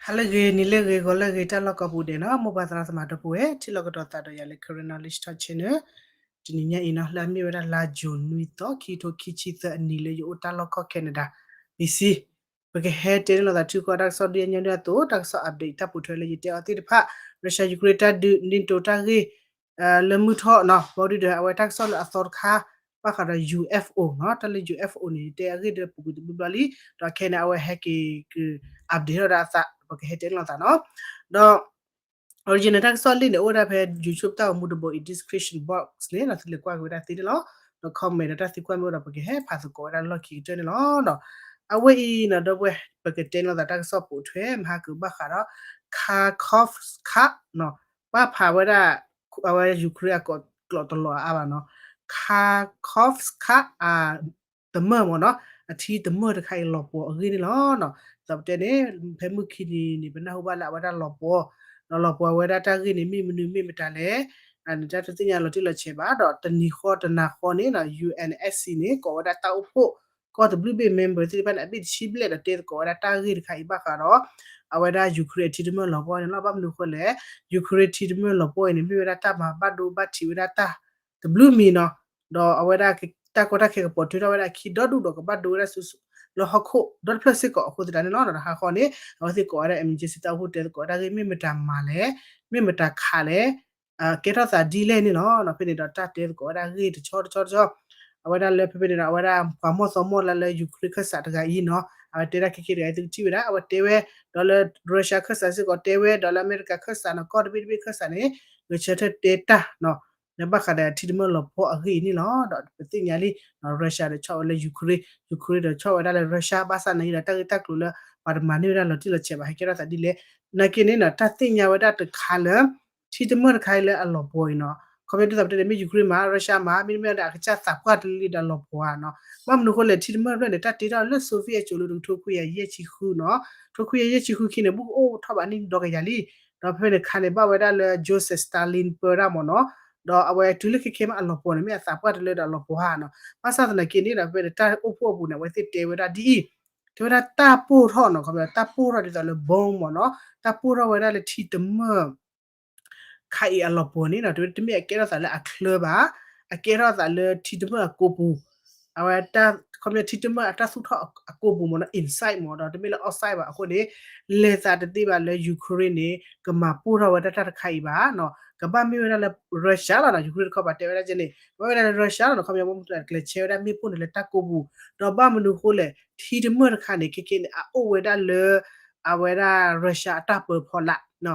ဟါလၢအဂ့ၤ နံၤလၢအဂ့ၤ ဂီၤလၢအဂ့ၤ တၢ်လီၢ်ကိးပူၤဒဲးနီၤ မိၢ်ပၢ်သရၣ်သမါဒီပုၢ်ဝဲၢ် ထံၣ်လိာ်ကဒီးသးဒီးယၤလၢ Karen Knowledge Talk Channel တနံၤညါအံၤနီၤ လၢအမ့ၢ်ဝဲဒၣ်လါ June နွံသီ ခံကထိခံဆံသၢအနံၤ လၢယအိၣ်တၢ်လီၢ်ကီၢ် Canada B C ပကဟဲတဲန့ၢ်လိာ်သးထုကီၢ်တၢ်ကစီၣ်ဒ်အညီဒ်အသိး တၢ်ကစီၣ် update တၢ်ပိာ်ထွဲလၢယတဲအီၤသ့ၣ်တဖၣ် Russia Ukraine တၢ်ဒုး NATO တၢ်ဂ့ၢ် လၢမုၢ်ထီၣ်နီၤ ဘီဒုဒီး အဝဲတၢ်ကစီၣ်လၢအသီတခါ ဘၣ်ဃးဒီး U F O နီၤ တၢ်လၢ U F O န့ၣ် ယတဲအဂ့ၢ်ဒီးပူၤကွံာ်တဘျီဘျီလံ ဒီးခဲန့ၣ် အဝဲဟဲက့ၤ update ထီၣ်ဒၣ်အသး ပကဟဲတဲန့ၢ်လိာ်သးနီၤ ဒီး original တၢ်ကစီၣ်လံၣ်န့ၣ် အိၣ်ဝဲဒၣ်ဖဲ YouTube တၢ်ဂီၤမူတဘိအံၤ description box န့ၣ် သုလဲၤကွၢ်က့ၤဝဲဒၣ်သ့န့ၣ်လီၤ ဒီး comment ဒီးတၢ်သံကွၢ်မ့ၢ်အိၣ်ဒီး ပကဟဲဖးသကိးဝဲဒၣ်လီၢ်ခံကတၢၢ်န့ၣ်လီၤ. အဝဲအံၤနီၤ ဒီပုၢ်ဝဲၢ် ပကတဲန့ၢ်လိာ်သးတၢ်ကစီၣ်ပိာ်ထွဲ မဟါကဘၣ်ဃးဒီး Kakhovka နီၤ ပာ်ဖးဝဲဒၣ် အဝဲ Ukraine အကိးကျိာ်တလီၤအါအါဘၣ်နီၤ Kakhovka အ တမၢၢ်မ့ၢ်နီၤ အထံတမၢၢ်တခါအံၤလီၤပှီၤအဂ့ၢ်န့ၣ်လီၤ. ဒ်သိးပတဲန့ၣ် ဖဲမုၢ်ခံနံၤန့ၣ် ပနၢ်ဟူဘၣ်လၢအဝဲဒၣ်လီၤပှီၤ ဒီးလီၤပှီၤဝဲဒၣ်တၢ်ဂ့ၢ်န့ၣ် မ့ၢ်မနုၤမ့ၢ်မတၤလဲၣ် တၢ်တသ့ၣ်ညါလီၤတံၢ်လီၤဆဲးဘၣ် ဒီးတနံၤဃီတနၤဃီန့ၣ် U N S C န့ၣ် ကိးဝဲဒၣ်တၢ်အိၣ်ဖှိၣ် ကီၢ်တဘျုးဘ့ၣ် member သ့ၣ်တဖၣ်န့ၣ် အဘ့ၣ်တဆံဘျဲၣ်ဒီးတဲသကိးဝဲဒၣ်တၢ်ဂ့ၢ်တခါအံၤဘၣ်ဃးဒီး အဝဲဒၣ် Ukraine အထံတမၢၢ်လီၤပှီၤန့ၣ်လီၤ. ဘၣ်မနုၤအဃိလဲၣ် Ukraine ထံတမၢၢ်လီၤပှီၤအံၤန့ၣ် မ့ၢ်ဝဲဒၣ်တၢ်မၤဘၣ်ဒိဘၣ်ထံးဝဲဒၣ်တၢ်တဘျုးမံၤနီၤ ဒီးအဝဲဒၣ်တၢ်ကီတၢ်ခဲကပီၤထုးထီၣ်ဝဲဒၣ်ခံဒီဒူၣ်ဒီးကဘၣ်ဒိဝဲဒၣ်ဆူ လၢဟီၣ်ခိၣ်ဒီတဖျၢၣ်စ့ၢ်ကီးအဃိသတးန့ၣ်လီၤ. ဒီးဟါခီန့ၣ် အဝဲသ့ၣ်ကိးဝဲဒၣ် emergency တၢ်အိၣ်ဖှိၣ်တဲသကိးဝဲဒၣ်ဂ့ၢ် မ့ၢ်မတၤမၤလဲၣ် မ့ၢ်မတၤခးလဲၣ် ကဲထီၣ်သးဒ်လဲၣ်န့ၣ်လီၤ. ဖဲန့ၣ်ဒီးတၢ်တဲသကိးဝဲဒၣ်ဂ့ၢ်တဆီတဆီတဆီ အဝဲဒၣ်လၢဖဲဖဲန့ၣ်ဒီး အဝဲဒၣ်ပှၤမီၢ်သီမီၢ်လၢလၢ Ukraine ခၢၣ်စးတဂၤအံၤနီၤ အဝဲတဲဒၣ်ခဲကဲတဂၤအံၤ သုကထံၣ်ဝဲဒၣ် အဝဲတဲဝဲ ဒီးလၢ Russia ခၢၣ်စးစ့ၢ်ကီးတဲဝဲ ဒီးလၢအမဲရကၤခၢၣ်စးနီၤ ကီၢ်တဘ့ၣ်တဘ့ၣ်ခၢၣ်စးန့ၣ် ဂဲၤဆၢထၢၣ်တဲတၢ်နီၤ လၢဘၣ်ဃးဒီးထံတမၢၢ်လီၤပှီၤအဂ့ၢ်အံၤန့ၣ်လီၤ. ဒီးပသ့ၣ်ညါလံ Russia ဒီးဆီၣ်ဝဲလၢ Ukraine, Ukraine ဒီးဆီၣ်ဝဲဒၣ်လၢ Russia ဘၣ်ဆၣ်နာ်က့ဒီး တၢ်ဂ့ၢ်တၢ်ကျိၤလၢ ပှၤတမၤန့ၢ်ဝဲဒၣ်လီၤတံၢ်လီၤဆဲးဘၣ် ဟဲကဲထီၣ်သးဒ်လဲၣ် နာ်က့န့ၣ်နီၤ တၢ်သ့ၣ်ညါဝဲဒၣ်တခါလၢ ထံတမၢၢ်တခါအံၤလၢအလီၤပှီၤအံၤနီၤ ခီဖျိဒ်သိးပတဲန့ၣ် မ့ၢ် Ukraine မၤ Russia မၤ မ့တမ့ၢ်ဒီးအကစၢ်သးပှၢ်တလံဒီးလီၤပှီၤဧါနီၤ ဘၣ်မနုၤအဃိလဲၣ် ထံတမၢၢ်တဖျၢၣ်န့ၣ် တၢ်တ့ထီၣ်လၢ Soviet အစိၤလၢတကထိခွံကယၤယဲၢ်ဆံဃုနီၤ တကထိခွံကယၤယဲၢ်ဆံဃုခံန့ၣ် ဘူၣ်ကအိၣ်ထီၣ်ဘၣ်န့ၣ်ဒီကယၤလံ ဒီးဖဲန့ၣ်ခါန့ၣ် ဘၣ်ဝဲဒၣ်လၢ Joseph Stalin ပၢဒၣ်မ့ၢ်နီၤ ဒီးအဝဲတုၤလၢခဲခဲမ့ၢ်အလီၤပှီၤန့ၣ် မ့ၢ်အသးပှၢ်တလၢဒီးအလီၤပှီၤဧါနီၤ ဘၣ်ဆၣ်သနာ်က့န့ၣ်ဒီး ဖဲန့ၣ်တၢ်အိၣ်ဖှိၣ်အပူၤန့ၣ် အဝဲသ့ၣ်တဲဝဲဒၣ်ဒ်အံၤ တဲဝဲဒၣ်တၢ်ပိၢ်ထီၣ်နီၤ ခီဖျိတၢ်ပိၢ်ထီၣ်ဒ်သိးလၢ bomb မ့ၢ်နီၤ တၢ်ပိၢ်ထီၣ်ဝဲဒၣ်လၢထံတမၢၢ် ခါအံၤအလီၤပှီၤန့ၣ်နီၤ တမ့ၢ်အကဲထီၣ်သးလၢအချၢဘၣ် အကဲထီၣ်သးလၢထံတမၢၢ်အကိာ်ပူၤ အဝဲ ခီဖျိထံတမၢၢ်အတၢ်သူၣ်ထီၣ်အကိာ်ပူၤမ့ၢ်နီၤ inside မ့ၢ်ဒီး တမ့ၢ်လၢ outside ဘၣ်အဃိန့ၣ် လဲၤသးတသ့ဘၣ်လၢ Ukraine န့ၣ် ကမၤပိၢ်ထီၣ်ဝဲဒၣ်တၢ်တခါအံၤဘၣ်နီၤ ကဘၣ်မ့ၢ်ဝဲဒၣ်လၢ Russia လီၤနီၤ Ukraine တခီပၤတဲဝဲဒၣ်ကဲန့ၣ် ကဘၣ်မ့ၢ်ဝဲဒၣ်လၢ Russia လီၤနီၤ ခီဖျိမ့ၢ်ကျဲးဆဲးဝဲဒၣ်မ့ၣ်ပိၢ်န့ၣ်လၢတၢ်ကိာ်ပူၤ ဒီးဘၣ်မနုၤအဃိလဲၣ် ထံတမၢၢ်တခါန့ၣ် ခဲခဲန့ၣ် အအိၣ်ဝဲဒၣ်လၢ အဝဲဒၣ် Russia အတၢ်ပၢဖီလာ်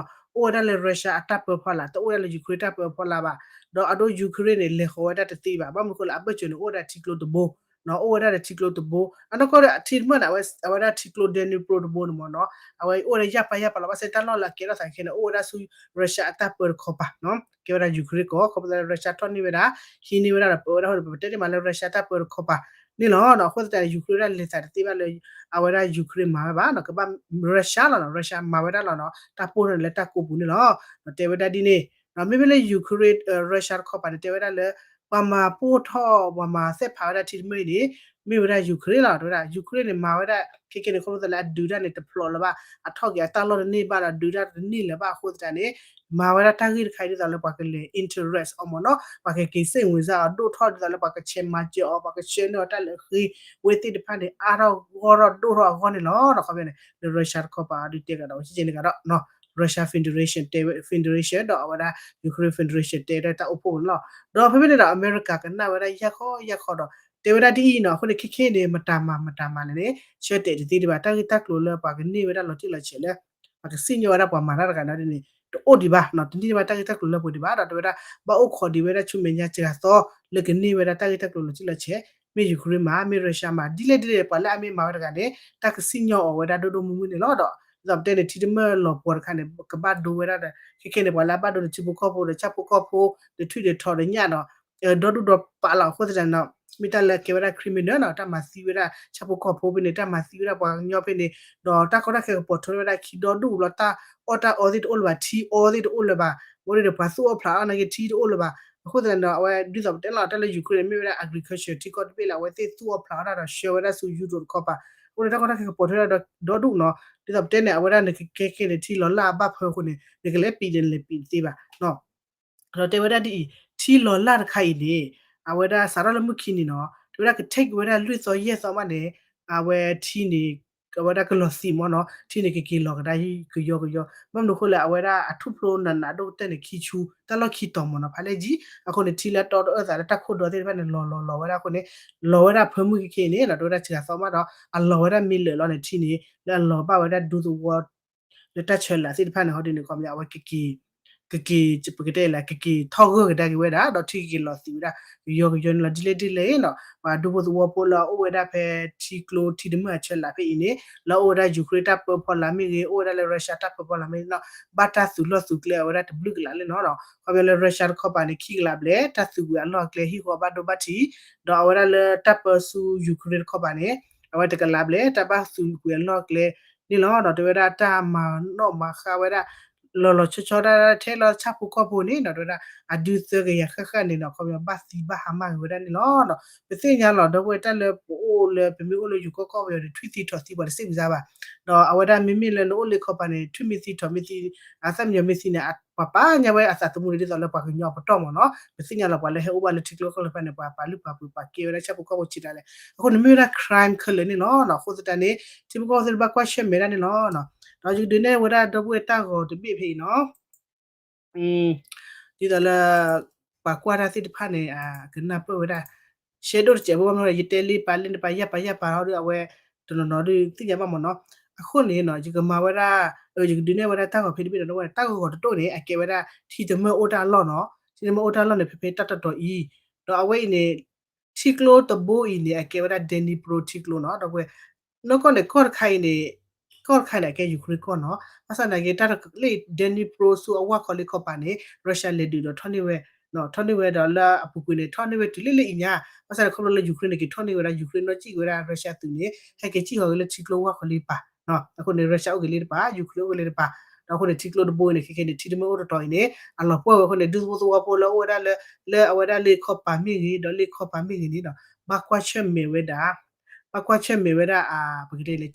အိၣ်ဝဲဒၣ်လၢ Russia အတၢ်ပၢဖီလာ် တအိၣ်ဝဲဒၣ်လၢ Ukraine တၢ်ပၢဖီလာ်ဘၣ် ဒီးအဒိ Ukraine န့ၣ် လဲၤဃီၤဝဲဒၣ်တသ့ဘၣ် ဘၣ်မနုၤအဃိလဲၣ် အဘၢၣ်စၢၤန့ၣ် အိၣ်ဝဲဒၣ်ထံကျိတဘိ အိၣ်ဝဲဒၣ်လၢထံကျိတဘိ အနီၢ်ကီၢ်ဒီးထံတမၢၢ်န့ၣ် အဝဲဒၣ်ထံကျိ Dnipro တဘိန့ၣ်မ့ၢ်နီၤ အဝဲအိၣ်ဝဲဒၣ်ယၢ်ပၢ်ယၢ်ပၢ်လီၤ ဘၣ်ဆၣ်တၢ်လီၢ်လၢအကဲထီၣ်သးခဲန့ၣ် အိၣ်ဝဲဒၣ်ဆူ Russia အတၢ်ပၢတခီပၤ ကဲဝဲဒၣ် Ukraine ကီၢ် ခီဖျိလၢ Russia ထီၣ်န့ၢ်ဝဲဒၣ် ဟံးန့ၢ်ဝဲဒၣ်ဒီးပၢဝဲဒၣ်အဃိန့ၣ် ပတဲန့ၢ်မးလၢ Russia တၢ်ပၢတခီပၤန့ၣ်လီၤ. အဃိသတးန့ၣ် Ukraine ဝဲဒၣ်လဲၤသးတသ့ဘၣ်လၢ အဝဲဒၣ် Ukraine မၤဝဲဘၣ် ကဘၣ် Russia လီၤနီၤ Russia မၤဝဲဒၣ်လီၤနီၤ တၢ်ပိၢ်ထီၣ်န့ၣ်လၢတၢ်ကိာ်ပူၤန့ၣ်လီၤ. တဲဝဲဒၣ်ဒ်န့ၣ် မ့မ့ၢ်လၢ Ukraine Russia တခီပၤန့ၣ် တဲဝဲဒၣ်လၢ ပှၤမၤပိၢ်ထီၣ် ပှၤမၤသ့ၣ်ဖးဝဲဒၣ်ထံတမၢၢ်အံၤန့ၣ် မ့ၢ်ဝဲဒၣ် Ukraine လီၤ တဲဝဲဒၣ် Ukraine န့ၣ် မၤဝဲဒၣ် ခဲခဲန့ၣ် ခီဖျိလၢအဒုးတၢ်န့ၣ်တဖျိးလၢၤဘၣ် အထီၣ်က့ၤအတၢ်လီၢ်တန့ၢ်ဘၣ်ဒီး ဒုးတၢ်တန့ၢ်လၢၤဘၣ်အဃိသတးန့ၣ် မၤဝဲဒၣ်တၢ်ဂ့ၢ်တခါအံၤဒ်သိးလၢပှၤကလဲၤ interest အီၤမ့ၢ်နီၤ ပှၤကက့ၤ စိတ်ဝင်စား အီၤဒိၣ်ထီၣ်ဒ်သိးလၢပှၤကဆဲးမၤစၢၤအီၤ ပှၤကဆှၢန့ၢ်အီၤတၢ်လၢအဃ့ ဝဲသ့ၣ်တဖၣ်န့ၣ် အါထီၣ်ဂီၢ်ထီၣ်ဒိၣ်ထီၣ်အဂီၢ်န့ၣ်လီၤ. ဒီးခီဖျိန့ၣ် လၢ Russia တခီပၤ ဒုးတဲကဒီးဝဲ ကကဲန့ၣ်ကဒီး Russia Federation တဲဝဲ Federation ဒီးအဝဲဒၣ် Ukraine Federation တဲဝဲဒၣ်တၢ်အိၣ်ဖှိၣ်န့ၣ်လီၤ. ဒီးဖဲဖဲန့ၣ်ဒီး အမဲရကၤကနၣ်ဝဲဒၣ်ယၢ်ခီယၢ်ခီဒီး တဲဝဲဒၣ်ဒ်အံၤနီၤ အဃိန့ၣ် ခဲခဲန့ၣ် မတၤမၤမတၤမၤလဲၣ်န့ၣ် ဆၢတဲာ်တသ့ဒံးဘၣ် တၢ်ဂ့ၢ်တၢ်ကျိၤလၢပှၤကန့ၢ်ဝဲဒၣ်လီၤတံၢ်လီၤဆဲးလၢ ပှၤကစံၣ်ညီၣ်ဝဲဒၣ်ပှၤမၤတၢ်တဂၤန့ၣ်န့ၣ် တအိၣ်ဒံးဘၣ်နီၤ တန့ၢ်ဘၣ်တၢ်ဂ့ၢ်တၢ်ကျိၤလၢပှဲၤဒံးဘၣ်ဒီး တဲဝဲဒၣ် ဘၣ်အိၣ်ခိးဒံးဝဲဒၣ်ဆူမဲာ်ညါစှၤသီ လၢကန့ၢ်ဝဲဒၣ်တၢ်ဂ့ၢ်တၢ်ကျိၤလီၤတံၢ်လီၤဆဲး မ့ၢ် Ukraine မၤ မ့ၢ် Russia မၤ ဒ်လဲၣ်ဒ်လဲၣ် ပှၤလၢအမ့ၢ်မၤဝဲတဂၤန့ၣ် တၢ်ကစံၣ်ညီၣ်အီၤဝဲဒၣ်ဒိၣ်ဒိၣ်မုၢ်မုၢ်န့ၣ်လီၤ. ဒီး ဒ်သိးပတဲန့ၣ် ထံတမၢၢ်လီၤပှီၤတခါန့ၣ် ကဘၣ်ဒိဝဲဒၣ်ဒီး ခဲခဲန့ၣ် ပှၤလၢအဘၣ်ဒိန့ၣ် ထံဖိကီၢ်ဖိဒီး ဆၣ်ဖိကီၢ်ဖိ ဒီးထွံၣ်ဒီးထိးဒီးညၣ်ဒီး ဒီဒူၣ်ဒီပးလီၤ အဃိသတးန့ၣ်ဒီး မ့ၢ်တၢ်လၢကဲဝဲဒၣ် criminal နီၤ တၢ်မၤသံဝဲဒၣ် ဆၣ်ဖိကီၢ်ဖိဖဲန့ၣ် တၢ်မၤသံဝဲဒၣ်ပှၤကညီဖဲန့ၣ် ဒီးတၢ်ကီတၢ်ခဲကပီၤထီၣ်ဝဲဒၣ်ခံဒီဒူၣ်လီၤ တၢ်အီၣ်တၢ်အီသ့ၣ်တအိၣ်လၢၤဘၣ် ထံအီသ့ၣ်တအိၣ်လၢၤဘၣ် အဝဲန့ၣ်ဒီးပှၤသူၣ်အီၣ်ဖျးအီၣ်နာ်က့ထံတအိၣ်လၢၤဘၣ် အဃိသတးန့ၣ်ဒီး အဝဲဒ်သိးပတဲလီၤ တၢ်လၢ Ukraine န့ၣ် မ့ၢ်ဝဲဒၣ် agriculture ထံကီၢ်တဘ့ၣ်လၢအဝဲသ့ၣ်သူၣ်အီၣ်ဖျးအီၣ်တၢ်ဒီးဆှၢဝဲဒၣ်ဆူ Europe တခီပၤ အဃိန့ၣ်တၢ်ကီတၢ်ခဲကပိာ်ထွဲဒၣ်ဒီဒူၣ်နီၤ, ဒ်သိးပတဲန့ၣ် အဝဲဒၣ်နကကဲကဲန့ၣ် ထံလီၤလၢ်အဘၣ်ဖၢအဃိန့ၣ် နကလဲၤပံးန့ၣ် နလဲၤပံးတသ့ဘၣ်နီၤ. ဒီးတဲဝဲဒၣ်ဒ်အံၤ, ထံလီၤလၢ်တခါအံၤန့ၣ် အဝဲဒၣ်စးထီၣ်လၢမုၢ်ခံနံၤနီၤ, တဲဝဲဒၣ်က take ဝဲဒၣ်လွံၢ်သီယဲၢ်သီမးန့ၣ် အဝဲထံန့ၣ် အဝဲဒၣ်ကလီၤသံးမးနီၤ, ထံန့ၣ်ကက့ၤလီၤကဒါကယီကယီ, ဘၣ်မနုၤအဃိလဲၣ် အဝဲဒၣ်အထူၣ်ဖျိနးနးဒိၣ်ကတၢၢ်န့ၣ် ခံဆူ တၢ်လီၢ်ခံတီၤမးနီၤ, ဖးလဲၢ်ကၠံ, အဃိန့ၣ် ထံလၢအတီတအၢၣ်သးလၢတၢ်ခိၣ်ဒီသ့ၣ်တဖၣ်န့ၣ် လီၤလီၤလီၤဝဲဒၣ်အဃိန့ၣ် လီၤဝဲဒၣ်ဖၢမုၢ်ခဲခဲအံၤန့ၣ်နီၤ, တဲဝဲဒၣ်စှၤသီမးဒီး အလီၤဝဲဒၣ်မ့ၢ်လၢာ်လီၤန့ၣ် ထံန့ၣ် လၢအလီၤဘၣ်ဝဲဒၣ်ဒူသဝီ လၢတၢ်ဆၢလာ်သ့ၣ်တဖၣ်န့ၣ် ဟီဒ်န့ၣ် ခီပညီ အဝဲကက့ၤ ကက့ၤ ပကတဲလၢ ကက့ၤထီၣ်ဂၢၢ်ကဒါက့ၤဝဲဒၣ် ဒီးထံကက့ၤလီၤသံးဝဲဒၣ် ကယီကယီန့ၣ်လီၤ. ဒ်လဲၣ်ဒ်လဲၣ်နီၤ ပှၤဒူဖိသဝီဖိလၢအအိၣ်ဝဲဒၣ်ဖဲထံကျိထံတမၢၢ်အဆၢလာ်ဖဲအံၤန့ၣ် လၢအအိၣ်ဝဲဒၣ် Ukraine တၢ်ပၢဖီလာ်မ့ၢ်ဂ့ၤ အိၣ်ဝဲဒၣ်လၢ Russia တၢ်ပၢဖီလာ်မ့ၢ်ဂ့ၤနီၤ ဘၣ်တၢ်သုးလီၢ်သုးကျဲအဝဲဒၣ်တဘျုးကလးလၢနီၤနီၤ, ခီပညီလၢ Russia တခီပၤန့ၣ် ခံကလးဘျဲၣ် တၢ်သုးကွံာ်အလီၢ်အကျဲ ဟံၣ်ဃီဘၣ်ဒိဘၣ်ထံး, ဒီးအဝဲဒၣ်လၢတၢ်ပၢဆူ Ukraine တခီပၤန့ၣ် အဝဲတကလးဘျဲၣ် တၢ်ဘၣ်သုးကွံာ်အလီၢ်အကျဲန့ၣ်လီၤ. ဒီးတဲဝဲဒၣ်တၢ်မၤနီၣ်မၤဃါဝဲဒၣ် လီၤလီၤဆီဆီဒၣ်ထဲလၢဆၣ်ဖိကီၢ်ဖိန့ၣ်နီၤ တဲဝဲဒၣ် အဒုသၢကယၤဃၣ်ဃၣ်န့ၣ်နီၤ ခီပညီဘၣ်သံဘၣ်ဟါမၢ်က့ၤဝဲဒၣ်န့ၣ်လီၤ. ပသ့ၣ်ညါလီၤ ဒီပုၢ်ဝဲၢ်တၢ်လၢပအိၣ်လၢ ပမ့ၢ်အိၣ်လၢယိၤကီၢ်ကီၢ်ပယီၤန့ၣ် ထွံၣ်သံထီၣ်သံပှၤတစ့ၣ်မုၢ်စါဘၣ်, ဒီးအဝဲဒၣ်မ့မ့ၢ်လၢနအိၣ်လၢခီပၤန့ၣ် ထွံၣ်မ့ၢ်သံထီၣ်မ့ၢ်သံ အသၣ်မံညီၤမ့ၢ်သံန့ၣ် ပှၤပာ်ညါဝဲအသးသမူန့ၣ် ဒ်သိးလၢပှၤကညီအပတီၢ်မးနီၤ, ပသ့ၣ်ညါလီၤ ပှၤလၢဟဲအိၣ်ဘၣ်လၢထံကျိကီၢ်ချၢတဖၣ်န့ၣ် ပှၤပာ်လုၢ်ပာ်ပှ့ၤပှၤကဲဝဲဒၣ်ဆၣ်ဖိကီၢ်ဖိစံးတၢ်လဲၣ်, အဃိန့ၣ်မ့ၢ်ဝဲဒၣ် crime ခဲလၢာ်န့ၣ်လီၤ. အဃိသတးန့ၣ် ထံဖိကီၢ်ဖိသ့ၣ်တဖၣ်ကွၢ်ဆၢၣ်မဲာ်ဒၣ်န့ၣ်လီၤ. ဒီးယကဒုးနဲၣ်ဝဲဒၣ်ဒီပုၢ်ဝဲၢ်တၢ်ဂီၤတဘ့ၣ်ဖဲအံၤနီၤ ဒ်သိးလၢ ပှၤကွၢ်တၢ်သ့ၣ်တဖၣ်န့ၣ် ကနၢ်ပၢၢ်ဝဲဒၣ် ရှဲဒိၣ်တစဲးဖိဘၣ်မနုၤ ယတဲလ့ပာ်လ့နပာ်ယၢ်ပာ်ယၢ်ပာ်ဟီဒီး အဝဲတနီၤနီၤဒုးသ့ၣ်ညါဘၣ်မးနီၤ, အဃိန့ၣ်နီၤ ယကမၤဝဲဒၣ် ယကဒုးနဲၣ်ဝဲဒၣ်တၢ်ဂီၤဖဲတဘ့ၣ်ဒီး တၢ်ဂီၤတတိၢ်န့ၣ် အကဲဝဲဒၣ်ထံတမၢၢ်အိၣ်တၢ်လီၢ်နီၤ, ထံတမၢၢ်အိၣ်တၢ်လီၢ်န့ၣ် ဖဲဖဲတၢ်တတီၤအံၤ, ဒီးအဝဲအံၤန့ၣ် ထံကျိတဘိအံၤန့ၣ် အကဲဝဲဒၣ် Dnipro ထံကျိနီၤ, ဒီပုၢ်ဝဲၢ် နီၢ်ကီၢ်န့ၣ် ကီၢ်တခါအံၤန့ၣ် ကီၢ်တခါအံၤန့ၣ် အကဲ Ukraine ကီၢ်နီၤ, ဘၣ်ဆၣ်သနာ်က့ တၢ်လၢ Dnipro ဆူအဝၢ်ခီလ့ခီပၤန့ၣ် Russia လဲၤဒုးဒီးထီၣ်န့ၢ်ဝဲ, ထီၣ်န့ၢ်ဝဲဒီးလၢအပူၤကွံာ်န့ၣ် ထီၣ်န့ၢ်ဝဲတုၤလၢလၢအံၤညါ, ဘၣ်ဆၣ်န့ၣ် ခီဖျိလၢ Ukraine န့ၣ် က့ၤထီၣ်န့ၢ်ဝဲဒၣ် Ukraine နီၢ်ကံၣ်က့ၤဝဲဒၣ် Russia သုးန့ၣ် ဟဲက့ၤကံၣ်ဃီၤက့ၤလၢထံကျိဝၢ်ခီလ့ပၤ, အဃိန့ၣ် Russia အိၣ်က့ၤလၢတပၤ Ukraine အိၣ်က့ၤလၢတပၤ, ဒီးအဃိန့ၣ် ထံကျိတဘိအံၤန့ၣ် ခဲခဲန့ၣ် ထံတမၢၢ်အိၣ်တတီၤအံၤန့ၣ် အလီၤပှီၢ်ဝဲအဃိန့ၣ် ဒူသဝီသဝီဖိလၢအိၣ်ဝဲဒၣ်လၢ လၢအဝဲဒၣ်လ့ခီပၤမ့ၢ်ဂ့ၤ ဒီးလ့ခီပၤမ့ၢ်ဂ့ၤန့ၣ်ဒီး ဘၣ်ကွၢ်ဆၢၣ်မဲာ်ဝဲဒၣ် ဘၣ်ကွၢ်ဆၢၣ်မဲာ်ဝဲဒၣ် ပကတဲလဲၣ်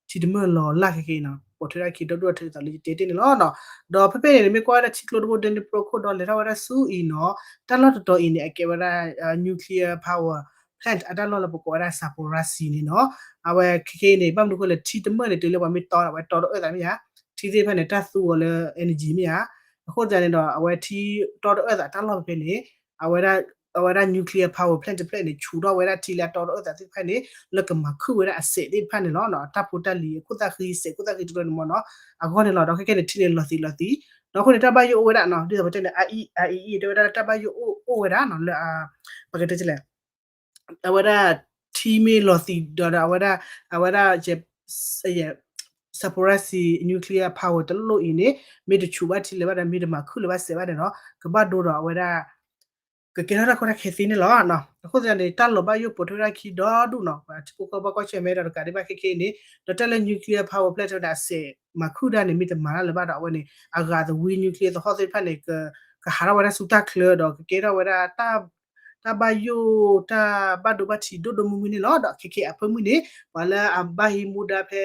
ထံတမၢၢ်လီၤလၢ်ခဲခဲအံၤနီၤ ပိာ်ထွဲဒၣ်ခံဒီဒူၣ်အထၢၣ်ဒ်သိးလၢယတဲတ့ၢ်န့ၣ်လီၤ. ဒီးဖဲဖဲန့ၣ် နမ့ၢ်ကွၢ်ဝဲဒၣ်ထံကျိတဘိ Dnipro ခိၣ်ဒီလဲၤထီၣ်ဝဲဒၣ်ဆူအံၤနီၤ တၢ်လီၢ်တတီၤအံၤန့ၣ် အကဲဝဲဒၣ် nuclear power plant အတၢ်လီၢ်လၢပကိးဝဲဒၣ် Zaporizhzhia န့ၣ်နီၤ, အဝဲခဲခဲအံၤန့ၣ် ဘၣ်မနုၤအဃိလဲၣ် ထံတမၢၢ်န့ၣ် တုၤလၢပှၤမ့ၢ်တီ အဝဲတီတအၢၣ်သးမ့ၢ်ဧါ, ထံသ့ၣ်တဖၣ်န့ၣ် တၢ်သူအီၤလၢ energy မ့ၢ်ဧါ, အဃိသတးန့ၣ်ဒီး အဝဲထံတီတအၢၣ်သးတၢ်လီၢ်ဖဲဖဲန့ၣ် အဝဲဒၣ် အဝဲဒၣ် nuclear power plant တဖျၢၣ်န့ၣ် ဆူးထီၣ်ဝဲဒၣ်ထံလၢအတီတအၢၣ်သးသ့ၣ်တဖၣ်န့ၣ် လၢကမၤခုၣ်ဝဲဒၣ်အစဲးသ့ၣ်တဖၣ်န့ၣ်လီၤ. တၢ်ဖိတၢ်လံၤ အခိၣ်သၣ်ဃံစဲး ခိၣ်သၣ်ဃံတဖျၢၣ်န့ၣ်မ့ၢ်နီၤ, အဂီၢ်န့ၣ်လီၤ. ဒီးခဲခဲန့ၣ် ထံန့ၣ်လီၤသံးလီၤသံး, ဒီးအဃိန့ၣ် တၢ်ဘၣ်ယိၣ်အိၣ်ဝဲဒၣ်နီၤ ဒ်သိးပတဲန့ၣ် အအံၤ အအံၤ တဲဝဲဒၣ်လၢတၢ်ဘၣ်ယိၣ်အိၣ်အိၣ်ဝဲဒၣ်နီၤ လၢ ပကတဲလဲၣ် အဝဲဒၣ် ထံမ့ၢ်လီၤသံးဒီး အဝဲဒၣ် အဝဲဒၣ် Zaporizhzhia nuclear power တလိၣ်အံၤန့ၣ် မ့ၢ်တဆူးဘၣ်ထံလၢၤဘၣ်ဒီး မ့ၢ်တမၤခုၣ်လၢၤဘၣ်စဲးဘၣ်န့ၣ်ဒီး ကဘၣ်ဒိဒီးအဝဲဒၣ် ကကဲထီၣ်တၢ်ကီတၢ်ခဲသ့န့ၣ်လီၤ. အဃိသတးန့ၣ် တၢ်လီၤဘၣ်ယိၣ်ပိာ်ထွဲဝဲဒၣ်ခံဒီဒူၣ်နီၤ ပှၤထံဖိကီၢ်ဖိကွၢ်ဆၢၣ်မဲာ်ဒီးတကးဒံးဘၣ်ခဲခဲအံၤန့ၣ် ဒီးတၢ်လၢ nuclear power plant ဝဲဒၣ်အစဲးမၤခုၣ်ဒၣ်န့ၣ် မ့ၢ်တမၤတၢ်လၢၤဘၣ်ဒီး အဝဲန့ၣ် အဂၤသဝံ nuclear သဟီၣ်သ့ၣ်တဖၣ်န့ၣ် ကဟးထီၣ်ဝဲဒၣ်ဆူတၢ်ချၢဒီး ကကဲထီၣ်ဝဲဒၣ် တၢ်ဘၣ်ယိၣ် တၢ်ဘၣ်ဒိဘၣ်ထံးဒိၣ်ဒိၣ်မုၢ်မုၢ်န့ၣ်လီၤ. ဒီးခဲခဲအဖၢမုၢ်န့ၣ် ပှၤလၢအဘၣ်ဟံးမူဒါဖဲ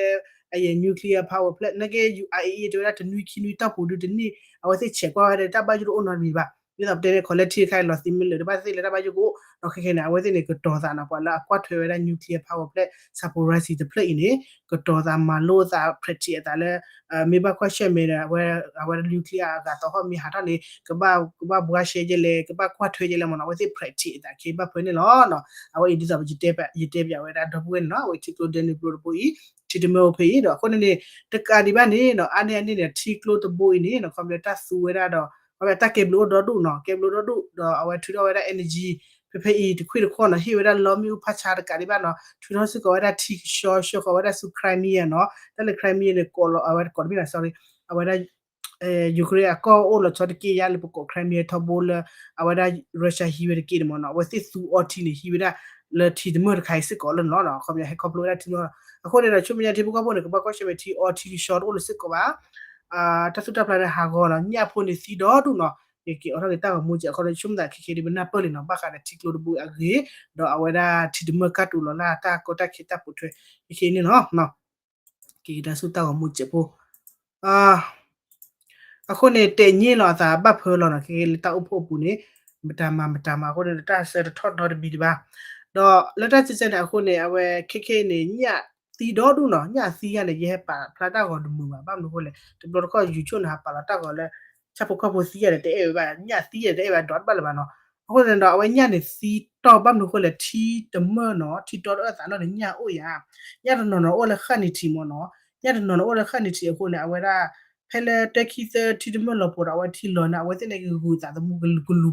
အယဲၢ် nuclear power plant နာ်က့ IAEA တဲဝဲဒၣ်တနွံခံနွံတီၢ်ပူၤဒုတနံၣ် အဝဲသ့ၣ်ဆဲးကွၢ်ဝဲဒၣ် တၢ်ဘၣ်ယိၣ်တအိၣ်နီတမံၤဘၣ်. ဒ်သိးပတဲန့ၣ် ခီလဲထံတခါအံၤလီၤသံးမ့ၢ်လၢာ် တဘၣ်သ့ၣ်လၢတၢ်ဘၣ်ယိၣ်ကအိၣ် ဒီးခဲခဲန့ၣ် အဝဲသ့ၣ်န့ၣ် ကတီၤသးနီၤ ပှၤလၢအကွၢ်ထွဲဝဲဒၣ် nuclear power plant Zaporizhzhia တဖျၢၣ်အံၤန့ၣ် ကတီၤသးမၤလိအသး practice အသးလၢ မ့ၢ်ဘၣ်ကွၢ်ဆၢၣ်မဲာ်ဒီး အဝဲ အဝဲဒၣ် nuclear အဂၤသဟီၣ်မ့ၢ်ဟးထီၣ်န့ၣ် ကဘၣ် ကဘၣ်ဘှါရှဲဒ်လဲၣ် ကဘၣ်ကွၢ်ထွဲဒ်လဲၣ်မ့ၢ်နီၤ အဝဲသ့ၣ် practice အသးခဲဘၣ်ဖၢန့ၣ်လီၤ. အဝဲအံၤဒ်သိး ယတဲပၠးဝဲဒၣ်ဒီပုၢ်ဝဲၢ်န့ၣ်နီၤ အဝဲထံကျိ Dnipro တဘိအံၤ ထံတမၢၢ်အိၣ်ဖဲအံၤဒီး အဃိန့ၣ်န့ၣ် တကးဒံးဘၣ်န့ၣ်နီၤ အါန့ၢ်အန့ၣ်န့ၣ် ထံကျိတဘိအံၤန့ၣ်နီၤ ခီဖျိတၢ်သူဝဲဒၣ်ဒီး ခီဖျိတၢ်ကဲဘျုးအိၣ်ဒီဒူၣ်နီၤ ကဲဘျုးအိၣ်ဒီဒူၣ်ဒီး အဝဲထုးထီၣ်ဝဲဒၣ် energy ဖဲဖဲအံၤတခွံၣ်တခီၣ်နီၤ ဟ့ၣ်ဝဲဒၣ်လီမ့ၣ်အူဖးဆါတကးဒံးဘၣ်နီၤ ထုးထီၣ်စ့ၢ်ကီးဝဲဒၣ်ထံကဆှီဆှၢဃီၤဝဲဒၣ်ဆူ Crimea နီၤ တၢ်လၢ Crimea န့ၣ် ကိးလီၤ အဝဲကိးတမ့ၢ်ဘၣ် sorry အဝဲဒၣ် Ukraine အကီၢ်အိၣ်လီၤဆီတက့ၢ်ယါလၢပကိး Crimea ထီဘိလၢ အဝဲဒၣ် Russia ဟံးဝဲတက့ၢ်န့ၣ်မ့ၢ်နီၤ အဝဲသ့ၣ်သူအီထံန့ၣ် ဟံးဝဲဒၣ်လၢထံတမၢၢ်တခါအံၤစ့ၢ်ကီးလီၤနီၤ ခီပညီဟဲခီဖျိဝဲဒၣ်ထံတမၢၢ် အဃိန့ၣ်ဒီး ဆူမဲာ်ညါထံဖိကီၢ်ဖိန့ၣ် ကဘၣ်ကွၢ်ဆၢၣ်မဲာ်ထံအီထံကဆှီတအိၣ်လၢၤစ့ၢ်ကီးဘၣ် တၢ်သူၣ်တၢ်ဖျးန့ၣ်ဟးဂီၤနီၤ ညၣ်ဖိန့ၣ်သံဒီဒူၣ်နီၤ ကက့ၤအိးထီၣ်က့ၤတၢ်ဂီၤမူစဲး အဃိန့ၣ် ဆိကမိၣ်သးခဲခဲဒ်ပနၢ်ပၢၢ်လံနီၤ ဘၣ်ဃးဒီးထံကျိတဘိအဂ့ၢ် ဒီးအဝဲဒၣ်ထံတမၢၢ်ကၢ်တူာ်လီၤလၢ်တၢ်ကီတၢ်ခဲတၢ်ပိာ်ထွဲ ခဲခဲန့ၣ်လီၤ. ကက့ၤတၢ်ဆူတၢ်ဂီၤမူစဲးဖိ အဃိန့ၣ် တဲာ်ည့ၣ်လီၤအသးဘၣ်ဖၢလီၤနီၤ ခဲခဲလၢတၢ်အိၣ်ဖှိၣ်အပူၤန့ၣ် မတၤမၤမတၤမၤအဃိန့ၣ် တၢ်ဆၢတထီၣ်နီတမံၤဒံးဘၣ်. ဒီးလၢတၢ်စံးဆၢန့ၣ်အဃိန့ၣ် အဝဲခဲခဲအံၤန့ၣ် ညၣ်သံဒီဒူၣ်နီၤ ညၣ်သံယါန့ၣ် ယဟဲပာ်ဖျါတၢ်ဂီၤတမုာ်ဘၣ် ဘၣ်မနုၤအဃိလဲၣ် တဘျီတခီၣ် YouTube န့ၣ် ဟးပာ်လီၤတၢ်ဂီၤလၢ ဆၣ်ဖိကီၢ်ဖိသံယါန့ၣ် တအဲၣ်ဝဲဘၣ် ညၣ်သံယါန့ၣ် တအဲၣ်ဘၣ်ဒီးတဘၣ်လၢၤဘၣ်နီၤ. အဃိန့ၣ်ဒီး အဝဲညၣ်န့ၣ်သံတီၢ် ဘၣ်မနုၤအဃိလဲၣ် ထံတမၢၢ်နီၤ ထံတီတအၢၣ်သးနီၣ်န့ၣ် ညၣ်အိၣ်ယါ ညၣ်တနီၤနီၤအိၣ်လၢဃၣ်နံၤထံးမ့ၢ်နီၤ ညၣ်တနီၤနီၤအိၣ်လၢဃၣ်နံၤထံးအဃိန့ၣ် အဝဲဒၣ် ဖဲလၢတၢ်ခံသၢထံတမၢၢ်လီၤပှီၤဒီး အဝဲထံလီၤန့ၣ် အဝဲသ့ၣ်န့ၣ်ကဂုာ်သးသမူ ကလူၤဖီၣ်ထံ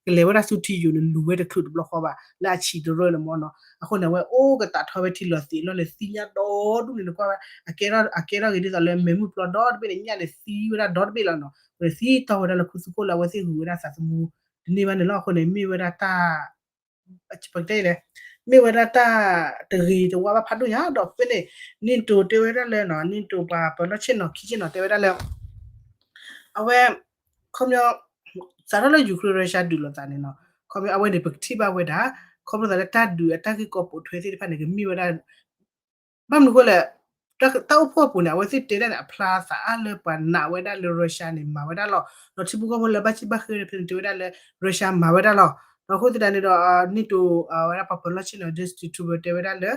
ကလဲၤဝဲဒၣ်ဆူထံယိာ်န့ၣ် လူၤဝဲတချုးတဘျီဃီဘၣ် လၢအဆံးတရၢၢ်န့ၣ်မ့ၢ်နီၤ. အဃိန့ၣ် အဝဲအိၣ်ကသးထီဝဲထံလီၤသံးအလီၢ်န့ၣ် သံညၣ်ဒီဒူၣ်န့ၣ် နကွၢ်ဝဲ အကဲထီၣ် အကဲထီၣ်ဂ့ၤဒ်သိးလၢမဲးမုၢ်ပျီဒီတဘ့ၣ်န့ၣ် ညၣ်န့ၣ်သံဝဲဒၣ်ဒီတဘ့ၣ်လီၤနီၤ. အဝဲသံတီၢ်ဝဲဒၣ်လၢခူသူၣ်ခိၣ်လၢအဝဲသ့ၣ်ဂုာ်ဝဲဒၣ်သးသမူ တန့ၢ်ဘၣ်န့ၣ်လီၤ. အဃိန့ၣ် မ့ၢ်ဝဲဒၣ်တၢ် ပကတဲလဲၣ် မ့ၢ်ဝဲဒၣ်တၢ်တဂ့ၤတဝါဘၣ်ဖးဒိၣ်ညါဒီးဖဲန့ၣ် NATO တဲဝဲဒၣ်လၢနီၤ NATO ပှၤပၢၤလီၢ်ဆ့ၣ်နီၤခံဆ့ၣ်နီၤတဲဝဲဒၣ်လၢ အဝဲ ခီပညီ စးထီၣ်လၢ Ukraine Russia ဒုးလိာ်သးန့ၣ်နီၤ ခီပညီအဝဲန့ၣ် ပကထံၣ်ဘၣ်ဝဲဒၣ် ခီဖျိသးလၢတၢ်ဒုးအတၢ်ဂ့ၢ်ကီပိာ်ထွဲသ့ၣ်တဖၣ်န့ၣ် ကမ့ၢ်ဝဲဒၣ် ဘၣ်မနုၤအဃိလဲၣ် တၢ်အိၣ်ဖှိၣ်အပူၤန့ၣ် အဝဲသ့ၣ်တဲဒၣ်န့ၣ် အဖျါသးအါလၢပှၤနာ်ဝဲဒၣ်လၢ Russia န့ၣ် မၤဝဲဒၣ်လီၤ. ဒီးထံဖိကီၢ်ဖိလၢဘၣ်စံၣ်ဘၣ်ဃ့ဖဲန့ၣ် တဲဝဲဒၣ်လၢ Russia မၤဝဲဒၣ်လီၤ. ဒီးအဃိသတးန့ၣ်ဒီး NATO အဝဲဒၣ်ပှၤပၢၤလီၢ်ဆ့ၣ်နီၤ Jens Stoltenberg တဲဝဲဒၣ်လၢ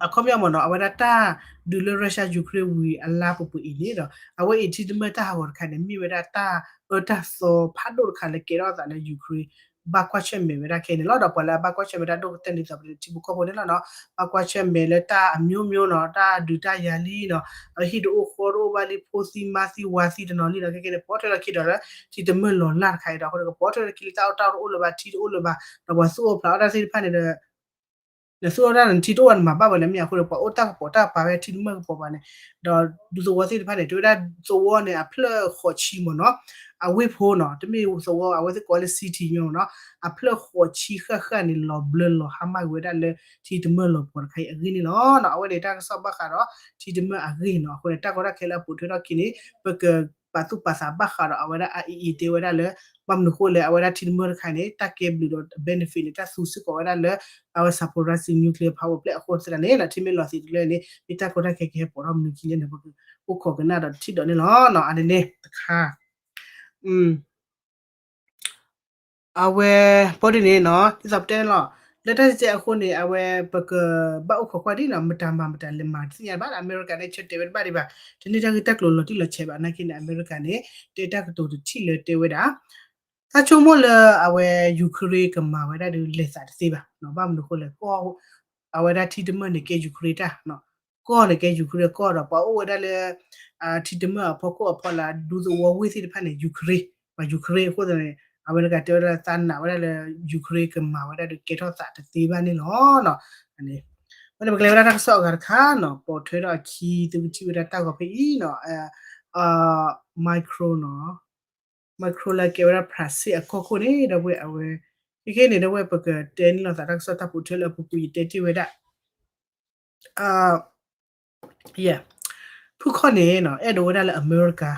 အခီပညီမ့ၢ်နီၤ အဝဲဒၣ်တၢ်ဒုးလၢ Russia Ukraine ဝံၤအလါပူၤပူၤအံၤန့ၣ်ဒီး အဝဲအံၤထံတမၢၢ်တၢ်ဟးဂီၤတခါန့ၣ် မ့ၢ်ဝဲဒၣ်တၢ်အၢတၢ်သီဖးဒိၣ်တခါလၢကဲထီၣ်သးလၢ Ukraine ဘၣ်ကွၢ်ဆၢၣ်မဲာ်ဝဲဒၣ်ခဲအံၤန့ၣ်လီၤ. ဒီးပှၤလၢအဘၣ်ကွၢ်ဆၢၣ်မဲာ်တၢ်ဒိၣ်ကတၢၢ်န့ၣ် ဒ်သိးပထံဖိကီၢ်ဖိန့ၣ်လီၤနီၤ ဘၣ်ကွၢ်ဆၢၣ်မဲာ်လၢတၢ်အမျိုးမျိုးနီၤ တၢ်ဒုးတၢ်ယၤလံနီၤ ဟံၣ်တအိၣ်ဃီတအိၣ်ဘၣ်လံ ဖိသံမါသံဝၤသံတနီၤလံနီၤ ခဲကဲန့ၣ် ပိာ်ထွဲထီၣ်ခံဒီးလၢ ထံတမၢၢ်လီၤလၢ်တခါအံၤဒီး အဃိန့ၣ် ကပိာ်ထွဲထီၣ်ခံလၢတၢ်အိၣ်တၢ်အိၣ်တအိၣ်လၢၤဘၣ် ထံတအိၣ်လၢၤဘၣ် ဒီးပှၤသူၣ်အိၣ်ဖျးအီၣ်တၢ်သ့ၣ်တဖၣ်န့ၣ်ဒီး နသူၣ်အိၣ်တၢ်န့ၣ် ထံတအိၣ်ဘၣ်နမၤဘၣ်ဝဲလဲၣ် မ့ၢ်အဃိန့ၣ် ပှၤအိၣ်တၢ်ကပိာ်တၢ်ပာ်ဝဲထံတမၢၢ်ကပိာ်ပာ်န့ၣ် ဒီးဒူသဝီသ့ၣ်တဖၣ်န့ၣ် တဲဝဲဒၣ်သဝီန့ၣ် အဖျၢၣ်ဃိးဆံမ့ၢ်နီၤ အဝ့ၢ်ဖိနီၤ တမ့ၢ်သဝီ အဝဲသ့ၣ်ကိးလၢ city မ့ၢ်နီၤ အဖျၢၣ်ဃိးဆံဃၣ်ဃၣ်န့ၣ် လီၤဘျၢလီၤဟါမၢ်ကွံာ်ဝဲဒၣ်လၢ ထံတမၢၢ်လီၤပှီၤတခါအံၤအဂ့ၢ်န့ၣ်လီၤ. အဝဲန့ၣ်တၢ်ကစီၣ်ဘၣ်ဃးဒီး ထံတမၢၢ်အဂ့ၢ်နီၤ အဃိန့ၣ် တၢ်ကီတၢ်ခဲလၢအပိာ်ထွဲထီၣ်ခံန့ၣ် ပကပာ်သူၣ်ပာ်သးဘၣ်ဃးဒီး အဝဲဒၣ် IAEA တဲဝဲဒၣ်လၢ ဘၣ်မနုၤအဃိလဲၣ် အဝဲဒၣ်ထံတမၢၢ်တခါန့ၣ် တၢ်ကဲဘျုးဒီး benefit န့ၣ် တၢ်သူစ့ၢ်ကီးဝဲဒၣ်လၢ အဝဲ Zaporizhzhia nuclear power plant အဃိသတးန့ၣ် ထံမ့ၢ်လီၤသံးတလၢန့ၣ် မ့ၢ်တၢ်ကီတၢ်ခဲကဟဲပိာ်ထီၣ်မနုၤခံလဲၣ်န့ၣ် ပကအိၣ်ခိးကနၣ်ဒီးထံၣ်ဒီးန့ၣ်လီၤ. အန့ၣ်န့ၣ်တခါ အဝဲ ပီဒ်န့ၣ်နီၤ ဒ်သိးပတဲန့ၣ်လီၤ လၢတၢ်စဲအဃိန့ၣ် အဝဲပကဘၣ်အိၣ်ခိးကွၢ်ဒ်နီၤ မတၤမၤမတၤလဲၤမၤတသ့ၣ်ညါဘၣ် အမဲရကၤန့ၣ် ဆၢတဲာ်ဝဲတဘၣ်ဒံးဘၣ် တန့ၢ်တၢ်ဂ့ၢ်တၢ်ကျိၤလီၤတံၢ်လီၤဆဲးဘၣ် နာ်က့န့ၣ် အမဲရကၤန့ၣ် တဲတၢ်ကတိၤတထံၣ်လၢတဲဝဲဒၣ် တၢ်ဆိကမိၣ်လၢအဝဲ Ukraine ကမၤဝဲဒၣ်ဒီးလဲၤသးတသ့ဘၣ် ဘၣ်မနုၤအဃိလဲၣ် အဝဲဒၣ်ထံတမၢၢ်န့ၣ်ကဲ Ukraine တၢ် ကီၢ်န့ၣ်ကဲ Ukraine ကီၢ်ဒီး ပှၤအိၣ်ဝဲဒၣ်လၢ ထံတမၢၢ်အဖီခိၣ်အဖီလာ် ဒူသဝီဝ့ၢ်သ့ၣ်တဖၣ်န့ၣ် Ukraine ပှၤ Ukraine အဃိသတးန့ၣ် အဝဲတဂၤတဲဝဲဒၣ်လၢသးနာ်ဝဲဒၣ်လၢ Ukraine ကမၤဝဲဒၣ်ဒီးကဲထီၣ်သးတသ့ဘၣ်န့ၣ်လီၤ. ဝဲန့ၣ်ပကလဲၤဝဲဒၣ်တၢ်ကစီၣ်အဂၤတခါနီၤ ပိာ်ထွဲထီၣ်အခံ သုကထံၣ်ဝဲဒၣ်တၢ်ဂီၤဖဲအံၤနီၤ Macron နီၤ Macron လၢကဲဝဲဒၣ် France အကီၢ်ခိၣ်န့ၣ် ဒီပုၢ်ဝဲၢ်အဝဲ ခဲကဲန့ၣ် ဒီပုၢ်ဝဲၢ်ပကတဲန့ၣ်လီၤသးတၢ်ကစီၣ်တၢ်ပိာ်ထွဲလၢအပူၤကွံာ်ယတဲတ့ၢ်ဝဲဒၣ် ဖုၣ်ခီၣ်န့ၣ်နီၤ အဲၣ်ဒိးဝဲဒၣ်လၢအမဲရကၤ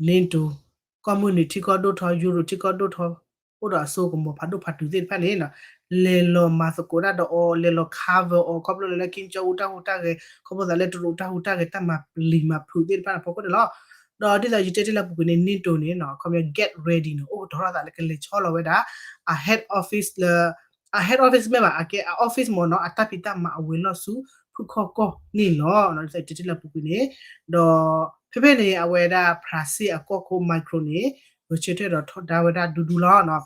NATO ကီၢ်မုၢ်နုာ်ထံကီၢ်ဒိၣ်ထီ Europe ထံကီၢ်ဒိၣ်ထီ အိၣ်ဒီးအစိကမီၤဖးဒိၣ်ဖးတုၤသ့ၣ်တဖၣ်န့ၣ် လဲၤလီၤမၤသကိးတၢ်ဒီးအီၤ လဲၤလီၤ cover အီၤ ခီဖျိလၢ Kim Jong Un တၢ်ဟူးတၢ်ဂဲၤ ခီဖျိသးလၢတရူးတၢ်ဟူးတၢ်ဂဲၤ တၢ်မၤပျံၤမၤဖုးသ့ၣ်တဖၣ်န့ၣ် အဖီခိၣ်န့ၣ်လီၤ. ဒီးဒ်သိးယတဲတ့ၢ်လၢအပူၤကွံာ်န့ၣ် NATO န့ၣ်နီၤ ခီပညီ get ready နီၤ အိၣ်ကတီၤထီၣ်သးလၢကလဲၤဆီလီၤဝဲဒၣ် အ head office လၢ အ head office မ့ၢ်ဘၣ် အကဲအ office မ့ၢ်နီၤ အတၢ်ဖံးတၢ်မၤအဝဲၤလီၢ်ဆူ ဖုၣ်ခီၣ်ကီၢ်န့ၣ်လီၤ. ဒ်သိးယတဲတ့ၢ်လၢအပူၤကွံာ်န့ၣ် ဒီး ဖဲဖဲန့ၣ် အဝဲဒၣ် France အကီၢ်ခိၣ် Macron န့ၣ် ဂဲၤဆၢထၢၣ်ဒီးထီဒါဝဲဒၣ်ဒူဒူလီၤ.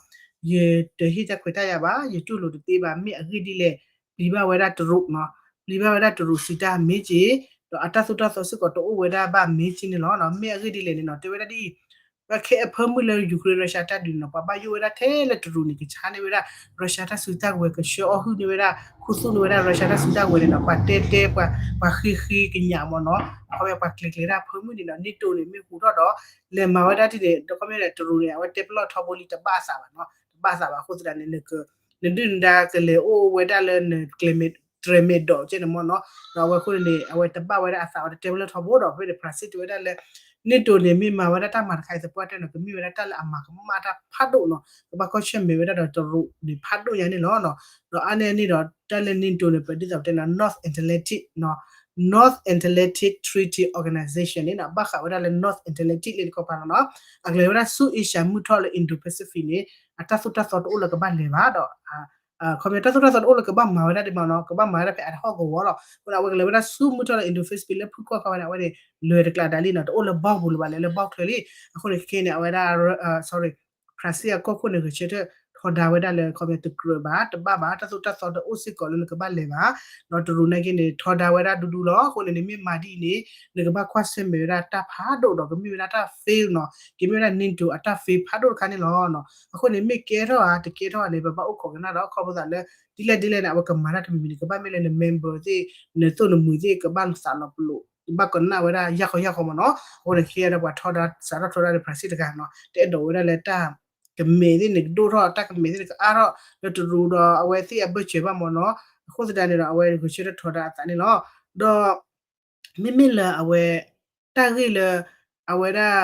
ယတဟ့ၣ်တၢ်ခွဲးတၢ်ယာ်ဘၣ် ယတူၢ်လိာ်တသ့ဘၣ် မ့ၢ်အဂ့ၢ်ဒ်လဲၣ် ပျံၤဘၣ်ဝဲဒၣ်တရူးနီၤ ပျံၤဘၣ်ဝဲဒၣ်တရူးစံးတၢ်မ့ၢ်က့ၤ ဒီးအတၢ်သိၣ်တၢ်သီစ့ၢ်ကီးတအိၣ်ဝဲဒၣ်ဘၣ်မ့ၢ်က့ၤန့ၣ်လီၤ. မ့ၢ်အဂ့ၢ်ဒ်လဲၣ်န့ၣ်နီၤ တဲဝဲဒၣ်ဒ်အံၤ ပှၤခဲအဖၢမုၢ်လၢ Ukraine Russia တၢ်ဒုးန့ၣ်နီၤ ပှၤဘၣ်ယိၣ်ဝဲဒၣ်ထဲလၢတရူးန့ၣ် ကဆါန့ၢ်ဝဲဒၣ် Russia တၢ်စုတၢ်ဝဲၤ ကဆှၢအီၣ်ဟုၣ်န့ၢ်ဝဲဒၣ် ခူသူၣ်န့ၢ်ဝဲဒၣ် Russia တၢ်စုတၢ်ဝဲၤန့ၣ်နီၤ ပှၤတဲတဲပှၤ ပှၤဃ့ဃ့ကညးမ့ၢ်နီၤ ခီဖျိပှၤကျဲၤကျဲၤတၢ်ဖၢမုၢ်န့ၣ်နီၤ NATO န့ၣ် မ့ၢ်ဟူးထီၣ်ဒီး လဲၤမၤဝဲဒၣ်ဒ်န့ၣ် ဒီးခီဖျိတရူးန့ၣ် အဝဲတဲပလီၢ်ထီဘိလံ တဘၣ်အသးဘၣ်နီၤ တဘၣ်အသးဘၣ်အဃိသတးန့ၣ် နဒုၣ်နဒါကလဲၤအိၣ်ဝဲဒၣ်လၢနကျဲမဲာ် တြဲၤမဲာ်ဒိးကဲန့ၣ်မ့ၢ်နီၤ ဒီးအဝဲအဃိန့ၣ် အဝဲတဘၣ်ဝဲဒၣ်အသး အဝဲတတဲပလီၢ်ထီဘိဒီး ဖဲန့ၣ် France တဲဝဲဒၣ်လၢ NATO န့ၣ် မ့ၢ်မၤဝဲဒၣ်တၢ်မၤတခါအံၤသပှၢ်တၢၢ်န့ၣ် ကမ့ၢ်ဝဲဒၣ်တၢ်လၢအမၤကမၣ်တၢ်ဖးဒိၣ်နီၤ, ကဘၣ်ကွၢ်ဆၢၣ်မဲာ်ဝဲဒၣ်ဒီးတရူးန့ၣ်ဖးဒိၣ်ညါန့ၣ်လီၤ. ဒီးအါန့ၢ်န့ၣ်ဒီး တၢ်လၢ NATO န့ၣ် ပဒ်သိးပတဲန့ၣ် North Atlantic နီၤ, North Atlantic Treaty Organization န့ၣ်နီၤ, ဘၣ်ဃးဝဲဒၣ်လၢ North Atlantic လၢတကီၢ်ပၤလီၤနီၤ, အကလဲၤဝဲဒၣ်ဆူ Asia မုၢ်ထီၣ်လၢ Indo-Pacific န့ၣ် အတၢ်သိၣ်တၢ်သီတအိၣ်လၢကဘၣ်လဲၤဘၣ်ဒီး ခီပညီတၢ်သိၣ်တၢ်သီတအိၣ်လၢကဘၣ်မၤဝဲဒၣ်ဒ်မးနီၤ, ကဘၣ်မၤဝဲဒၣ်ဖဲအဟီၣ်ကဝီၤလီၤ. အဃိန့ၣ် အဝဲကလဲၤဝဲဒၣ်ဆူမုၢ်ထီၣ်လၢ Indo-Pacific လၢဖုၣ်ခီၣ်ခီဝဲန့ၣ် အဝဲန့ၣ် လဲၤတကျးဒၣ်လံနီၤ, တအိၣ်လၢဘီပူၤလၢၤဘၣ်, လဲၤလၢဘီချၢလံ. အဃိန့ၣ်ခဲခဲန့ၣ် အဝဲဒၣ် sorry ဖရၣ်စ့ၣ်အကီၢ်ခိၣ်န့ၣ် ဂဲၤဆၢထၢၣ်ထီဒါဝဲဒၣ်လၢ ခီပညီတကြၢးဘၣ် တဘၣ်ဘၣ် တၢ်သိၣ်တၢ်သီတအိၣ်စ့ၢ်ကီးလၢနကဘၣ်လဲၤဘၣ်, ဒီးတရူးနာ်က့န့ၣ် ထီဒါဝဲဒၣ်ဒူဒူလီၤ. အဃိန့ၣ် နမ့ၢ်မၤဒ်အံၤန့ၣ် နကဘၣ်ကွၢ်ဆၢၣ်မဲာ်ဝဲဒၣ်တၢ်ဖးဒိၣ်ဒီး ကမ့ၢ်ဝဲဒၣ်တၢ် fail နီၤ, ကမ့ၢ်ဝဲဒၣ် NATO အတၢ် fail ဖးဒိၣ်တခါန့ၣ်လီၤ. အဃိန့ၣ် မ့ၢ်ကဲထီၣ်ဧါ တကဲထီၣ်ဧါန့ၣ် ပဘၣ်အိၣ်ခိးကနၣ်ဒီး ခီဖျိသးလၢ ဒ်လဲၣ်ဒ်လဲၣ်န့ၣ် အဝဲကမၤတၢ်တမံၤမံၤန့ၣ် ကဘၣ်မ့ၢ်လၢန member သ့ၣ် နသိၣ်နမှံၤသ့ၣ် ကဘၣ်သးလီၤပလိာ် ကဘၣ်ကနၣ်ဝဲဒၣ်ယၢ်ဃီယၢ်ဃီမ့ၢ်နီၤ. အဃိန့ၣ် ခဲအံၤဒီးပှၤထီဒါ စးထီၣ်ထီဒါန့ၣ် ဖရၣ်စ့ၣ်တဂၤနီၤ တအဲၣ်ဒိးဝဲဒၣ်လၢတၢ်ကမဲာ်သ့ၣ်န့ၣ်ကဒိၣ်ထီၣ် တၢ်ကမဲာ်သ့ၣ်န့ၣ်ကအါထီၣ်လၢတရူးဒီးအဝဲသ့ၣ်အဘၢၣ်စၢၤဘၣ်မ့ၢ်နီၤ. အဃိသတးန့ၣ်ဒီး အဝဲဂဲၤဆၢထၢၣ်ထီဒါအသးန့ၣ်လီၤ. ဒီး မ့မ့ၢ်လၢအဝဲ တၢ်ဂ့ၢ်လၢ အဝဲဒၣ်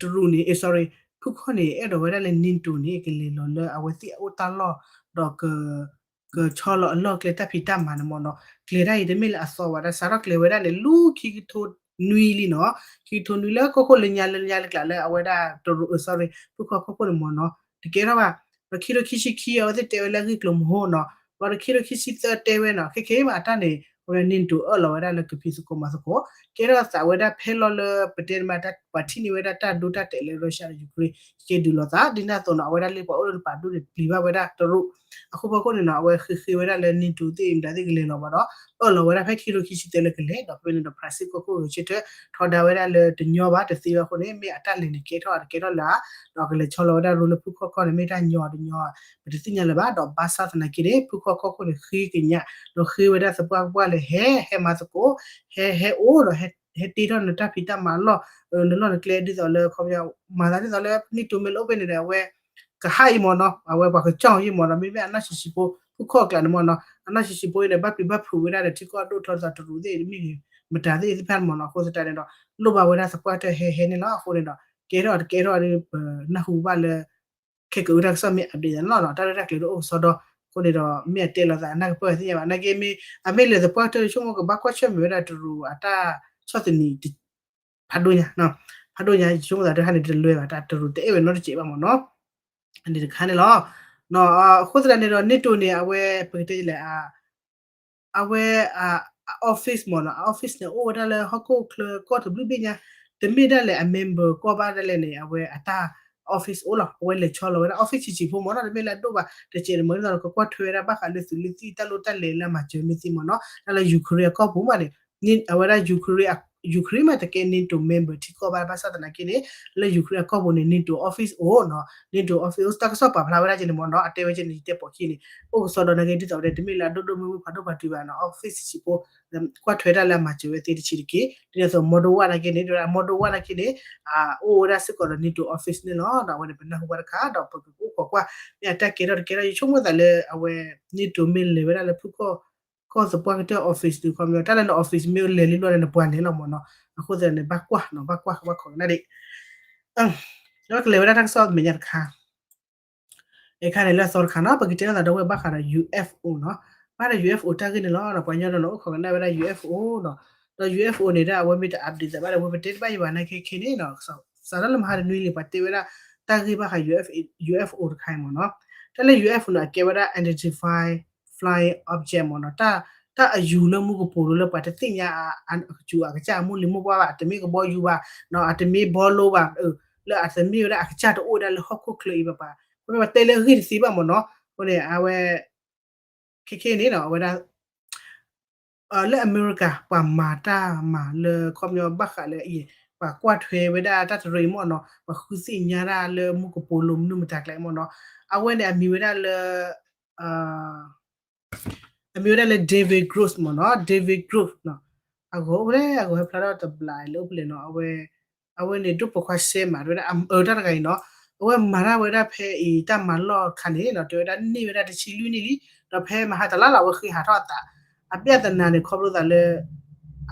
တရူးန့ၣ် sorry ဖုၣ်ခီၣ်န့ၣ် အဲၣ်ဒိးဝဲဒၣ်လၢ NATO န့ၣ် ကလဲၤလီၤလၢအဝဲသ့ၣ်အအိၣ်တၢ်လီၢ် ဒီး ကဆီလီၤအလီၢ်ကျဲတၢ်ဖံးတၢ်မၤန့ၣ်မ့ၢ်နီၤ. ကျဲၤတၢ်အံၤတမ့ၢ်လၢအသီဘၣ် တၢ်စးထီၣ်ကျဲၤဝဲဒၣ်န့ၣ် လၢခံကထိနွံလံနီၤ. ခံကထိနွံလၢကီၢ်ခိၣ်လၢညါလၢညါလၢကျါလၢအဝဲဒၣ်တရူး sorry ဖုၣ်ခီၣ်ကီၢ်ခိၣ်န့ၣ်မ့ၢ်နီၤ တကဲထီၣ်ဘၣ်. ဒီးခံကထိခံဆံခံ အဝဲသ့ၣ်တဲဝဲလၢအဂ့ၢ်ကျိၤမဟိနီၤ. ဒီးခံကထိခံဆံသၢတဲဝဲနီၤ ခဲခဲမးအတၢ်န့ၣ် အဝဲ NATO အၢၣ်လီၤဝဲဒၣ်လၢကဖံးသကိးမၤသကိး ကဲထီၣ်သးဝဲဒၣ်ဖဲလီၤလၢပတဲမး ပှၤထံၣ်န့ၢ်ဝဲဒၣ်တၢ်ဒိတၢ်တဲာ်လၢ Russia ဒီး Ukraine ကဲဒုးလိာ်သး ဒ်န့ၣ်အသိးနီၤ အဝဲဒၣ်လၢပှၤအိၣ်လၢတပာ်ဒိၣ်န့ၣ် ပျံၤဘၣ်ဝဲဒၣ်တရူး အဃိဖီခိၣ်န့ၣ်နီၤ အဝဲဃ့ဃ့ဝဲဒၣ်လၢ NATO သ့ၣ်မတၤသ့ၣ်ကလဲၤလီၤဘၣ်ဒီး အၢၣ်လီၤဝဲဒၣ်ဖဲခံကထိခံဆံသၢလၢကလဲၤ ဒီးဖဲန့ၣ်ဒီး ဖရၣ်စ့ၣ်ကီၢ်ခိၣ်ဂဲၤဆၢထၢၣ် ထီဒါဝဲဒၣ်လၢတညီဘၣ်တသ့ဘၣ်အဃိန့ၣ် မ့ၢ်အတၢ်လဲၤန့ၣ်ကဲထီၣ်တကဲထီၣ်လၢ ဒီးကလဲၤဆီလီၤဝဲဒၣ်ရိလၢဖုၣ်ခီၣ်ကီၢ်န့ၣ် မ့ၢ်တၢ်ညီတညီ ပတသ့ၣ်ညါလၢၤဘၣ် ဒီးဘၣ်ဆၣ်သနာ်က့န့ၣ် ဖုၣ်ခီၣ်ကီၢ်ခိၣ်န့ၣ် ဃ့ကညး ဒီးဃ့ဝဲဒၣ်သပှၢ်ပှၢ်လၢဟဲ ဟဲမၤသကိး ဟဲ ဟဲအိၣ်ဒီး ဟဲတ့ထီၣ်နတၢ်ဖံးတၢ်မၤအလီၢ် နလီၢ်နကျဲဒ်သိးလၢ ခီပညီ မၤသးဒ်သိးလၢ NATO မ့ၢ်လၢအိၣ်ဖဲန့ၣ်ဒီး အဝဲ ကဟးအံၤမ့ၢ်နီၤ အဝဲပှၤကစီၣ်အံၤမ့ၢ်နီၤ မ့မ့ၢ်အနီၢ်ဆံးဆံးဖိ ဖုၣ်ခီၣ်အကျါန့ၣ်မ့ၢ်နီၤ အနီၢ်ဆံးဆံးဖိအံၤန့ၣ် ဘၣ်ပျံၤဘၣ်ဖုးဝဲဒၣ်ဒီးထံကီၢ်အဒိၣ်ထီၣ်ဒ်သိးတရူးသ့ၣ်မ့ၢ်ဂ့ၤ မတၤသ့ၣ်သ့ၣ်တဖၣ်မ့ၢ်နီၤ အဃိသတးန့ၣ်ဒီး လိၣ်ဘၣ်ဝဲဒၣ်သပှၢ်တၢၢ်ဟဲဟဲန့ၣ်လီၤ. အဃိန့ၣ်ဒီး ကဲထီၣ်တကဲထီၣ်ဒီး ပနၢ်ဟူဘၣ်လၢ ခဲကအုတၢ်ကစီၣ်မ့ၢ် update န့ၣ်လီၤ တၢ်ရဲၣ်တၢ်ကျဲၤဒ်အိၣ်ကစီဒီ အဃိန့ၣ်ဒီး မ့ၢ်အတဲလီၤသး နၢ်ကပၢၢ်သ့ၣ်ညါဘၣ် နာ်က့မ့ၢ် အမ့ၢ်လဲၤသပှၢ်တၢၢ် ယဆိကမိၣ်ကဘၣ်ကွၢ်ဆၢၣ်မဲာ်ဝဲဒၣ်တရူးအတၢ်ဆီၣ်သနံး ဖးဒိၣ်ညါ ဖးဒိၣ်ညါ ယဆိကမိၣ်သးတခါန့ၣ် တလဲၤဘၣ် တၢ်တရူးတအဲၣ်ဝဲနီတစဲးဘၣ်မ့ၢ်နီၤ အန့ၣ်တခါန့ၣ်လီၤ. အဃိသတးန့ၣ်ဒီး NATO န့ၣ် အဝဲ ပကတဲလဲၣ် အဝဲ အ office မ့ၢ်နီၤ အ office န့ၣ် အိၣ်ဝဲဒၣ်လၢဟီၣ်ခိၣ်ချၢကီၢ်တဘျုးဘ့ၣ်ညါ တမ့ၢ်ဒၣ်လဲာ်အ member ကီၢ်ဘၣ်ဒၣ်လဲာ်န့ၣ် အဝဲအတၢ် office အိၣ်လီၤ အဝဲလဲၤဆီလီၤဝဲဒၣ် office ဆံးဆံးဖိမ့ၢ်နီၤ တမ့ၢ်လၢအဒိၣ်ဘၣ် တစဲးန့ၣ်မ့ၢ်ဒ်သိးဒီး ကကွၢ်ထွဲဝဲဒၣ်ဘၣ်ဃးလၢသုးလၢသံၣ် တၢ်လိၣ်တၢ်လဲၤလၢအမၤစၢၤမ့ၢ်သ့မ့ၢ်နီၤ တၢ်လၢ Ukraine အကီၢ်ပူၤမးန့ၣ် အဝဲဒၣ် Ukraine မ့ၢ်တကဲ NATO member ထံကီၢ်ဘၣ် ဘၣ်ဆၣ်သနာ်က့န့ၣ် လၢ Ukraine အကီၢ်ပူၤန့ၣ် NATO office အိၣ်နီၤ NATO office အိၣ် တၢ်ကစီၣ်ပာ်ဖျါဝဲဒၣ်က့န့ၣ်မ့ၢ်နီၤ အတဲဝဲက့န့ၣ် ယတဲပိာ်ခံန့ၣ် အိၣ်ကစီဒီနာ်က့ ဒ်သိးဝဲဒၣ် တမ့ၢ်လၢအဒိၣ်ဒိၣ်မုၢ်မုၢ် ဖးဒိၣ်ဖးတုၤဘၣ်နီၤ office ဆံးဆံးဖိ ကွၢ်ထွဲတၢ်လၢအမၤစၢၤဝဲသ့တဆံးတက့ၢ် ဒ်န့ၣ်အသိး Moldova နာ်က့န့ၣ် Moldova နာ်က့န့ၣ် အိၣ်ဝဲဒၣ်စ့ၢ်ကီးဒီး NATO office န့ၣ်လီၤ ဒီးအဝဲန့ၣ် ပနၢ်ဟူဘၣ်တခါ ဒီးပကအိၣ်ခိးကွၢ် မ့ၢ်အတၢ်ကဲထီၣ်တကဲထီၣ် ယဆိကမိၣ်သးလၢအဝဲ NATO မ့ၢ်လဲၤဝဲဒၣ်လၢဖုၣ်ခီၣ် ကီၢ်သပှၢ်ကတၢၢ် office ဒုးခီပညီ တၢ်လၢန office မ့ၢ်လဲၤလံလီၤန့ၣ် နပှၤလဲၤလီၤမ့ၢ်နီၤ အဃိသတးန့ၣ် ဘၣ်ကွၢ်နီၤ ဘၣ်ကွၢ် ဘၣ်ခိးကနၣ်ဒံး ဒီးကလဲၤဝဲဒၣ်တၢ်ကစီၣ်မဲာ်ညါတခါ အခါန့ၣ်လၢအသီတခါနီၤ ပကတဲထီၣ်သးဒီပုၢ်ဝဲၢ်ဘၣ်ဃးဒီး UFO နီၤ ဘၣ်ဒီး UFO တၢ်ဂ့ၢ်န့ၣ်လီၤ ပှၤကညီဒီးနအိၣ်ခိးကနၣ်ဝဲဒၣ် UFO နီၤ ဒီး UFO န့ၣ်ဒၣ်အဝဲမ့ၢ်တ update သးဘၣ်ဒီး အဝဲပတဲတဘၣ်ယံၤဘၣ်နာ်က့ခဲန့ၣ်နီၤ စးထီၣ်လၢမဟါတနွံလံ ပှၤတဲဝဲဒၣ် တၢ်ဂ့ၢ်ဘၣ်ဃး UFO တခါအံၤမ့ၢ်နီၤ တၢ်လၢ UFO န့ၣ် အကဲဝဲဒၣ် unidentified flying object မ့ၢ်နီၤ တၢ်အယူၤလၢမူကပိာ်လိၤလၢပှၤတသ့ၣ်ညါအကစူၤအကစၢ်အမိၢ်လံၤမိၢ်ပှၢ်ဘၣ် အတမ့ၢ်ကဘီယူၤဘၣ် အတမ့ၢ်ဘီလိဘၣ် လၢအတမ့ၢ်ဝဲဒၣ်အကစၢ်တအိၣ်ဝဲဒၣ်လၢဟီၣ်ခိၣ်ချၢအံၤဘၣ်ပှၤ ပမ့ၢ်ပှၤတဲလၢအဂ့ၢ်တသ့ဘၣ်မ့ၢ်နီၤ အဃိန့ၣ် အဝဲ ခဲခဲန့ၣ်နီၤ အဝဲဒၣ် လၢအမဲရကၤ ပှၤမၤတၢ်မၤလၢခီပညီဘၣ်ဃးလၢအံၤ ပှၤကွၢ်ထွဲဝဲဒၣ်တၢ်တရံးမ့ၢ်နီၤ ပှၤဃုသ့ၣ်ညါတၢ်လၢမူကပိာ်လိၤမနုၤမတၤကျဲမ့ၢ်နီၤ အဝဲန့ၣ်အမံၤဝဲဒၣ်လၢ အမံၤဝဲဒၣ်လၢ David Gross မ့ၢ်နီၤ David Gross နီၤ အဂီၤအိၣ်ဖဲလဲၣ် အဂီၤဟဲဖျါထီၣ်တဘျီလၢအိၣ်ဖဲလဲၣ်နီၤ အဝဲ အဝဲန့ၣ်ဒိၣ်ပိာ်ခွါစဲမၤဝဲဒၣ် အတၢ်တဂၤအံၤနီၤ အဝဲမၤတၢ်ဝဲဒၣ်ဖဲအံၤတၢ်မၤလီၢ်တခါန့ၣ်နီၤ တဲဝဲဒၣ်န့ၢ်ဝဲဒၣ်တဆံလွံၢ်နံၣ်လံ ဒီးဖဲမဟါတလါလီၤ အဝဲဃ့ဟးထီၣ်အသး အပြဿနာန့ၣ်ခီဖျိသးလၢ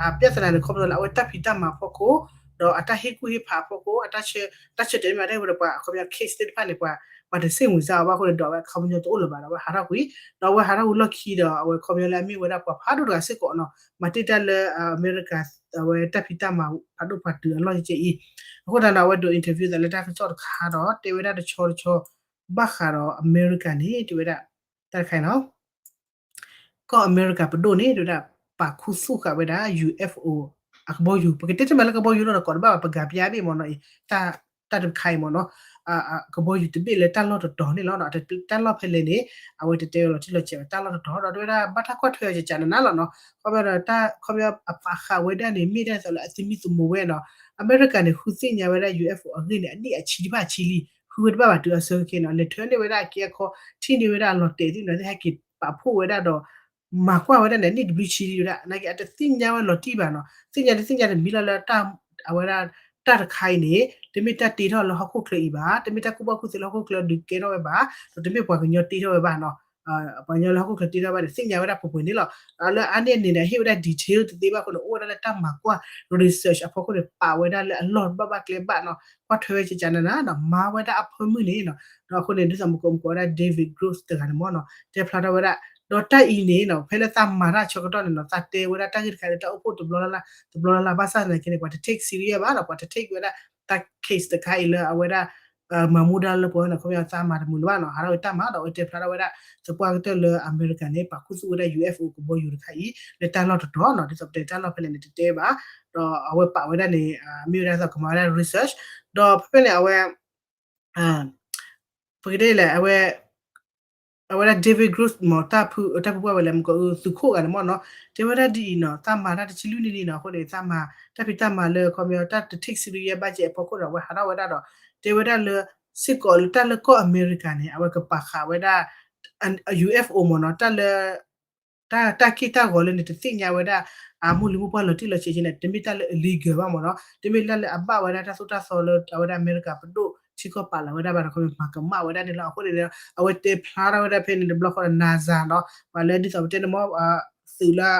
အပြဿနာန့ၣ်ခီဖျိသးလၢအဝဲတၢ်ဖံးတၢ်မၤဖီခိၣ် ဒီးအတၢ်ဟ့ၣ်ကူၣ်ဟ့ၣ်ဖးအဖီခိၣ် အတၢ်ဆၢတဲာ်မ့ၢ်တဲဝဲဒီးပှၤအခီပညီ case သ့ၣ်တဖၣ်န့ၣ် ပှၤ ပှၤတဆ့ၣ်မုၢ်စါအီၤဘၣ်အဃိန့ၣ် ဒွးဝဲအခီပညီတအိၣ်လၢၤဘၣ်ဒီး အဝဲဟးထီၣ်ကွံာ် ဒီးအဝဲဟးထီၣ်ဝံၤလီၢ်ခံဒီး အဝဲခီပညီလၢအမ့ၢ်ဝဲဒၣ်ပှၤဖးဒိၣ်တဂၤစ့ၢ်ကီးနီၤ မၤတ့ၢ်တၢ်လၢအမဲရကၤ အဝဲတၢ်ဖံးတၢ်မၤဖးဒိၣ်ပှၤတုၤအလီၢ်ကဲအံၤ အဃိသတးဒီး အဝဲဒိး interview သးလၢတၢ်ကစီၣ်တခါဒီး တဲဝဲဒၣ်တဆီတဆီ ဘၣ်ဃးဒီးအမဲရကၤန့ၣ် တဲဝဲဒၣ် တၢ်တခါအံၤနီၤ ကီၢ်အမဲရကၤပဒိၣ်န့ၣ် တဲဝဲဒၣ် ပာ်ခူသူၣ်ဃာ်ဝဲဒၣ် ယူၣ်အ့ၣ်အူ အကဘီယူၤ ပကတဲတမံၤလၢကဘီယူၤလီၤဒီး ကိးတဘၣ်ဘၣ် ပကၤပျါဘ့ၣ်မ့ၢ်နီၤအံၤ တၢ်တခါအံၤမ့ၢ်နီၤ ကဘီယူၤတဘ့ၣ်လၢတၢ်လီၢ်တတီၤန့ၣ်လီၤ. တၢ်လီၢ်ဖဲလဲၣ်န့ၣ် အဝဲတတဲဝဲလီၤတံၢ်လီၤဆဲးဘၣ် တၢ်လီၢ်တတီၤဒီး တဲဝဲဒၣ်ဘၣ်တၢ်ကွၢ်ထွဲအီၤကကနနၤလီၤနီၤ. ခီဖျိဒီးတၢ်ခီဖျိအပာ်ဃာ်ဝဲဒၣ်န့ၣ် မ့ၢ်ဒၣ်သိးလၢအသမံသမိးဝဲနီၤ. အမဲရကၤန့ၣ် ဃုသ့ၣ်ညါဝဲဒၣ် ယူၣ်အ့ၣ်အူ အဂ့ၢ်န့ၣ် အနံၣ်အဆံတဖၣ်အဆံလံ ဃုဝဲတဘၣ်ဘၣ်တုၤအဆၢက့ၤနီၤ လဲၤထၢန့ၢ်ဝဲဒၣ်အကဲအခီ ထံၣ်န့ၢ်ဝဲဒၣ်အလီၤတဲာ်သ့ၣ်နီၤ သ့ၣ်ဟဲက့ၤပာ်ဖှိၣ်ဝဲဒၣ်ဒီး မၤကွၢ်ဝဲဒၣ်န့ၣ် နံၣ်တဘျုးဆံလံဝဲဒၣ် နာ်က့အတသ့ၣ်ညါဝဲလီၤတံၢ်ဘၣ်နီၤ သ့ၣ်ညါတသ့ၣ်ညါတမံၤလီၤလၢ အဝဲဒၣ် တၢ်တခါအံၤန့ၣ် တမ့ၢ်တၢ်တ့ထီၣ်လၢဟီၣ်ခိၣ်ချၢအံၤဘၣ် တမ့ၢ်တၢ်ကူၣ်ဘၣ်ကူၣ်သ့လၢဟီၣ်ခိၣ်ချၢဒုးကဲထီၣ်ဝဲဘၣ် ဒီးတမ့ၢ်ပှၤကညီတ့ထီၣ်ဝဲဘၣ်နီၤ ပှၤကညီလၢဟီၣ်ခိၣ်ချၢတ့ထီၣ်ဘၣ်န့ၣ် သ့ၣ်ညါဝဲဒၣ်ပှဲၤပှဲၤန့ၣ်လီၤ. လၢအါန့ၢ်န့ၣ်န့ၣ် အဟ့ၣ်ဝဲဒၣ် detail တသ့ဘၣ်အဃိန့ၣ် အိၣ်ဝဲဒၣ်လၢတၢ်မၤကွၢ် research အဖီခိၣ်န့ၣ် ပာ်ဝဲဒၣ်လၢအလီၢ်ဘၣ်ဘၣ်ကျဲဘၣ်နီၤ ကွၢ်ထွဲဝဲကကနနၤနီၤ မၤဝဲဒၣ်အဖၢမုၢ်န့ၣ်နီၤ ဒီးအဃိန့ၣ် ဒ်သိးမကိးမကိးဝဲဒၣ် David Gross တဂၤန့ၣ်မ့ၢ်နီၤ တဲဖျါထီၣ်ဝဲဒၣ် ဒီးတၢ်အံၤန့ၣ်နီၤ ဖဲလၢသးမၤတၢ်ဆၢကတီၢ်န့ၣ်နီၤ သးတဲဝဲဒၣ်တၢ်ဂ့ၢ်တခါလၢတၢ်အိၣ်ဖှိၣ်တဘျီလၢ်လၢ် တဘျီလၢ်လၢ် ဘၣ်ဆၣ်သနာ်က့န့ၣ် ပှၤတ take serious ဘၣ်ဒီး ပှၤတ take ဝဲဒၣ်တၢ် case တခါအံၤလၢအဝဲဒၣ် မၤမူဒါလၢပှၤဝဲန့ၣ် ခီပညီသးမၤတမုာ်လၢၤဘၣ်နီၤ ဟးထီၣ်ဝဲတၢ်မၤဒီးအဝဲတဲဖျါထီၣ်ဝဲဒၣ် သပှၢ်ကတၢၢ်လၢအမဲရကၤန့ၣ် ပာ်ခူသူၣ်ဝဲဒၣ် ယူၣ်အ့ၣ်အူ ကဘီယူၤတခါအံၤ လၢတၢ်လီၢ်တတီၤနီၤ ဒ်သိးပတဲတၢ်လီၢ်ဖဲလဲၣ်န့ၣ် တတဲဘၣ် ဒီးအဝဲပာ်ဝဲဒၣ်န့ၣ် မ့ၢ်ဝဲဒၣ်သိးကမၤဝဲဒၣ် research ဒီးဖဲဖဲန့ၣ် အဝဲ ပကတဲလဲၣ် အဝဲဒၣ် David Gross မ့ၢ် တၢ်ဖုပှၢ်ဝဲလဲၣ် မ့ၢ်ကီး သုးခိၣ်ဂၤန့ၣ်မ့ၢ်နီၤ တဲဝဲဒၣ်ဒ်အံၤနီၤ သးမၤတၢ်တဆံလွံၢ်နံၣ်လံနီၤ အဃိန့ၣ် သးမၤတၢ်ဖံးတၢ်မၤလၢ ခီပညီ တၢ်တ take serious ဘၣ်ကဲအဖီခိၣ်ဒီး အဝဲဟးထီၣ်ဝဲဒၣ်ဒီး တဲဝဲဒၣ်လၢ စ့ၢ်ကီးလၢတၢ်လၢကီၢ်အမဲရကၤန့ၣ် အဝဲကပာ်ဃာ်ဝဲဒၣ် ယူၣ်အ့ၣ်အူ မ့ၢ်နီၤ တၢ်လၢ တၢ် တၢ်က့ၢ်တၢ်ဂီၤလၢန့ၣ် တသ့ၣ်ညါဝဲဒၣ် အမိၢ်လံၤမိၢ်ပှၢ်လီၤတံၢ်လီၤဆဲးက့န့ၣ် တမ့ၢ်တၢ်လၢ illegal ဘၣ်မ့ၢ်နီၤ တမ့ၢ်တၢ်လၢအဘၣ်ဝဲဒၣ်တၢ်သိၣ်တၢ်သီလၢအဝဲဒၣ်အမဲရကၤပဒိၣ် ထံကီၢ်ပာ်လီၤဝဲဒၣ်ဘၣ်ဒီး ခီပညီမၤကမၣ်ဝဲဒၣ်န့ၣ်လီၤ. အဃိန့ၣ် အဝဲတဲဖျါထီၣ်ဝဲဒၣ်ဖဲန့ၣ်တဘျီဃီဒီး NASA နီၤ ပှၤလၢဒ်သိးပတဲန့ၣ်မ့ၢ် သုးလၢ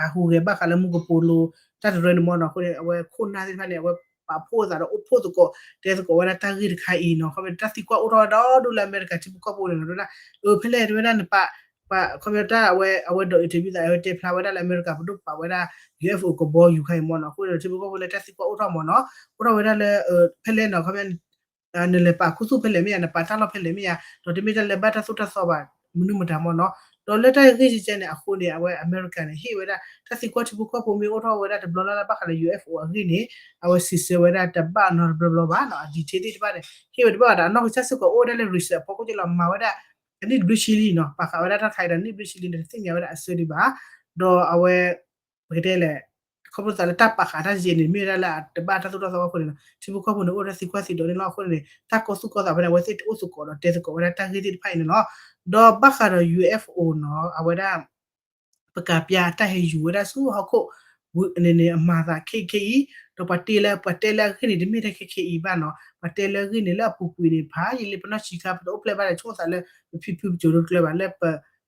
အဟူးဂဲၤဘၣ်ဃးလၢမူကပိာ်လိၤ တၢ်တရၢန့ၣ်မ့ၢ်နီၤ အဃိန့ၣ် အဝဲခိၣ်နၢ်သ့ၣ်တဖၣ်န့ၣ် အဝဲပာ်ဖှိၣ်အသးဒီးအိၣ်ဖှိၣ်သကိး တဲသကိးဝဲဒၣ်တၢ်ဂ့ၢ်တခါအံၤနီၤ ခီပညီတၢ်သံကွၢ်အိၣ်ထီၣ်ဝဲဒီဒူၣ်လၢအမဲရကၤထံဖိကီၢ်ဖိန့ၣ်နီၤ တဲဝဲဒၣ် အၢ ဖဲလဲၣ်တဲဝဲဒၣ်နပာ် ပှၤ ခီပညီတၢ်အဝဲ အဝဲဒိး interview သး အဝဲတဲဖျါဝဲဒၣ်လၢအမဲရကၤပဒိၣ်ပာ်ဝဲဒၣ် ယူၣ်အ့ၣ်အူ ကဘီယူၤခါအံၤမ့ၢ်နီၤ အဃိန့ၣ် ထံဖိကီၢ်ဖိလၢတၢ်သံကွၢ်အိၣ်ထီၣ်မ့ၢ်နီၤ အိၣ်ထီၣ်ဝဲဒၣ်လၢ ဖဲလဲၣ်နီၤ ခီပညီ နလဲၤပာ်ခူသူၣ်ဖဲလဲၣ်မ့ၢ်ဧါ နပာ်တၢ်လီၢ်ဖဲလဲၣ်မ့ၢ်ဧါ ဒီးတမ့ၢ်တၢ်လၢဘၣ်တၢ်သိၣ်တၢ်သီဘၣ် မနုၤမတၤမ့ၢ်နီၤ ဒီးလၢတၢ်ဂ့ၢ်ကဲန့ၣ် အဃိန့ၣ် အဝဲအမဲရကၤန့ၣ် ဟ့ၣ်ဝဲဒၣ် တၢ်သံကွၢ်ထံဖိကီၢ်ဖိမ့ၢ်အိၣ်ထီၣ်ဝဲဒၣ်တဘျီလၢ်လၢ်ဘၣ်ဃးလၢ ယူၣ်အ့ၣ်အူ အဂ့ၢ်န့ၣ် အဝဲစံးဆၢဝဲဒၣ်တဘၣ်နီတဘျီဘျီဘၣ်နီၤ အ detail သ့ၣ်တဖၣ်န့ၣ် ဟ့ၣ်ဝဲတဘၣ်ဘၣ်ဒီး အနီၢ်ကစၢ်စ့ၢ်ကီးအိၣ်ဝဲဒၣ်လၢ research အဖီခိၣ်ကလီၤ မၤဝဲဒၣ် အနံၣ်တဘျုးဆံလံနီၤ ပာ်ဃာ်ဝဲဒၣ်တၢ်တခါအံၤဒီး နံၣ်တဘျုးဆံလံန့ၣ် တသ့ၣ်ညါဝဲဒၣ်အဆၢဒံးဘၣ် ဒီးအဝဲ ပကတဲလဲၣ် ခီဖျိသးလၢတၢ်ပာ်ဃာ်တၢ်ယဲၢ်န့ၣ် မ့ၢ်ဝဲဒၣ်လၢအတဘၣ်တၢ်သိၣ်တၢ်သီဘၣ်အဃိန့ၣ် ထံဖိကီၢ်ဖိန့ၣ် အိၣ်ဝဲဒၣ်သံကွၢ်သံဒိးန့ၣ်လီၤ. အဃိန့ၣ် တၢ်ကီသူၣ်ကီသးဖဲန့ၣ် အဝဲသ့ၣ်တအိၣ်သကိးဒီးတဲသကိးဝဲဒၣ်တၢ်ဂ့ၢ်သ့ၣ်တဖၣ်အံၤန့ၣ်လီၤ. ဒီးဘၣ်ဃးဒီး ယူၣ်အ့ၣ်အူ နီၤ အဝဲဒၣ် ပကၤပျါတၢ်ဟဲယူၤဝဲဒၣ်ဆူဟီၣ်ခိၣ်န့ၣ်န့ၣ် အမၤသးခဲအံၤခဲအံၤ ဒီးပှၤတဲလၢ ပှၤတဲလၢအဂ့ၢ်န့ၣ် တမ့ၢ်တၢ်ခဲခဲအံၤဘၣ်နီၤ ပှၤတဲလၢအဂ့ၢ်န့ၣ် လၢအပူၤကွံာ်န့ၣ် ဖးယံာ်လံ ပနီၢ်ဆံးခါ ပတအိၣ်ဖျဲၣ်ဘၣ်ဒီး ဆိကမိၣ်သးလၢ ပဖံဖုပစိၤတကျၢၤဘၣ် လၢပ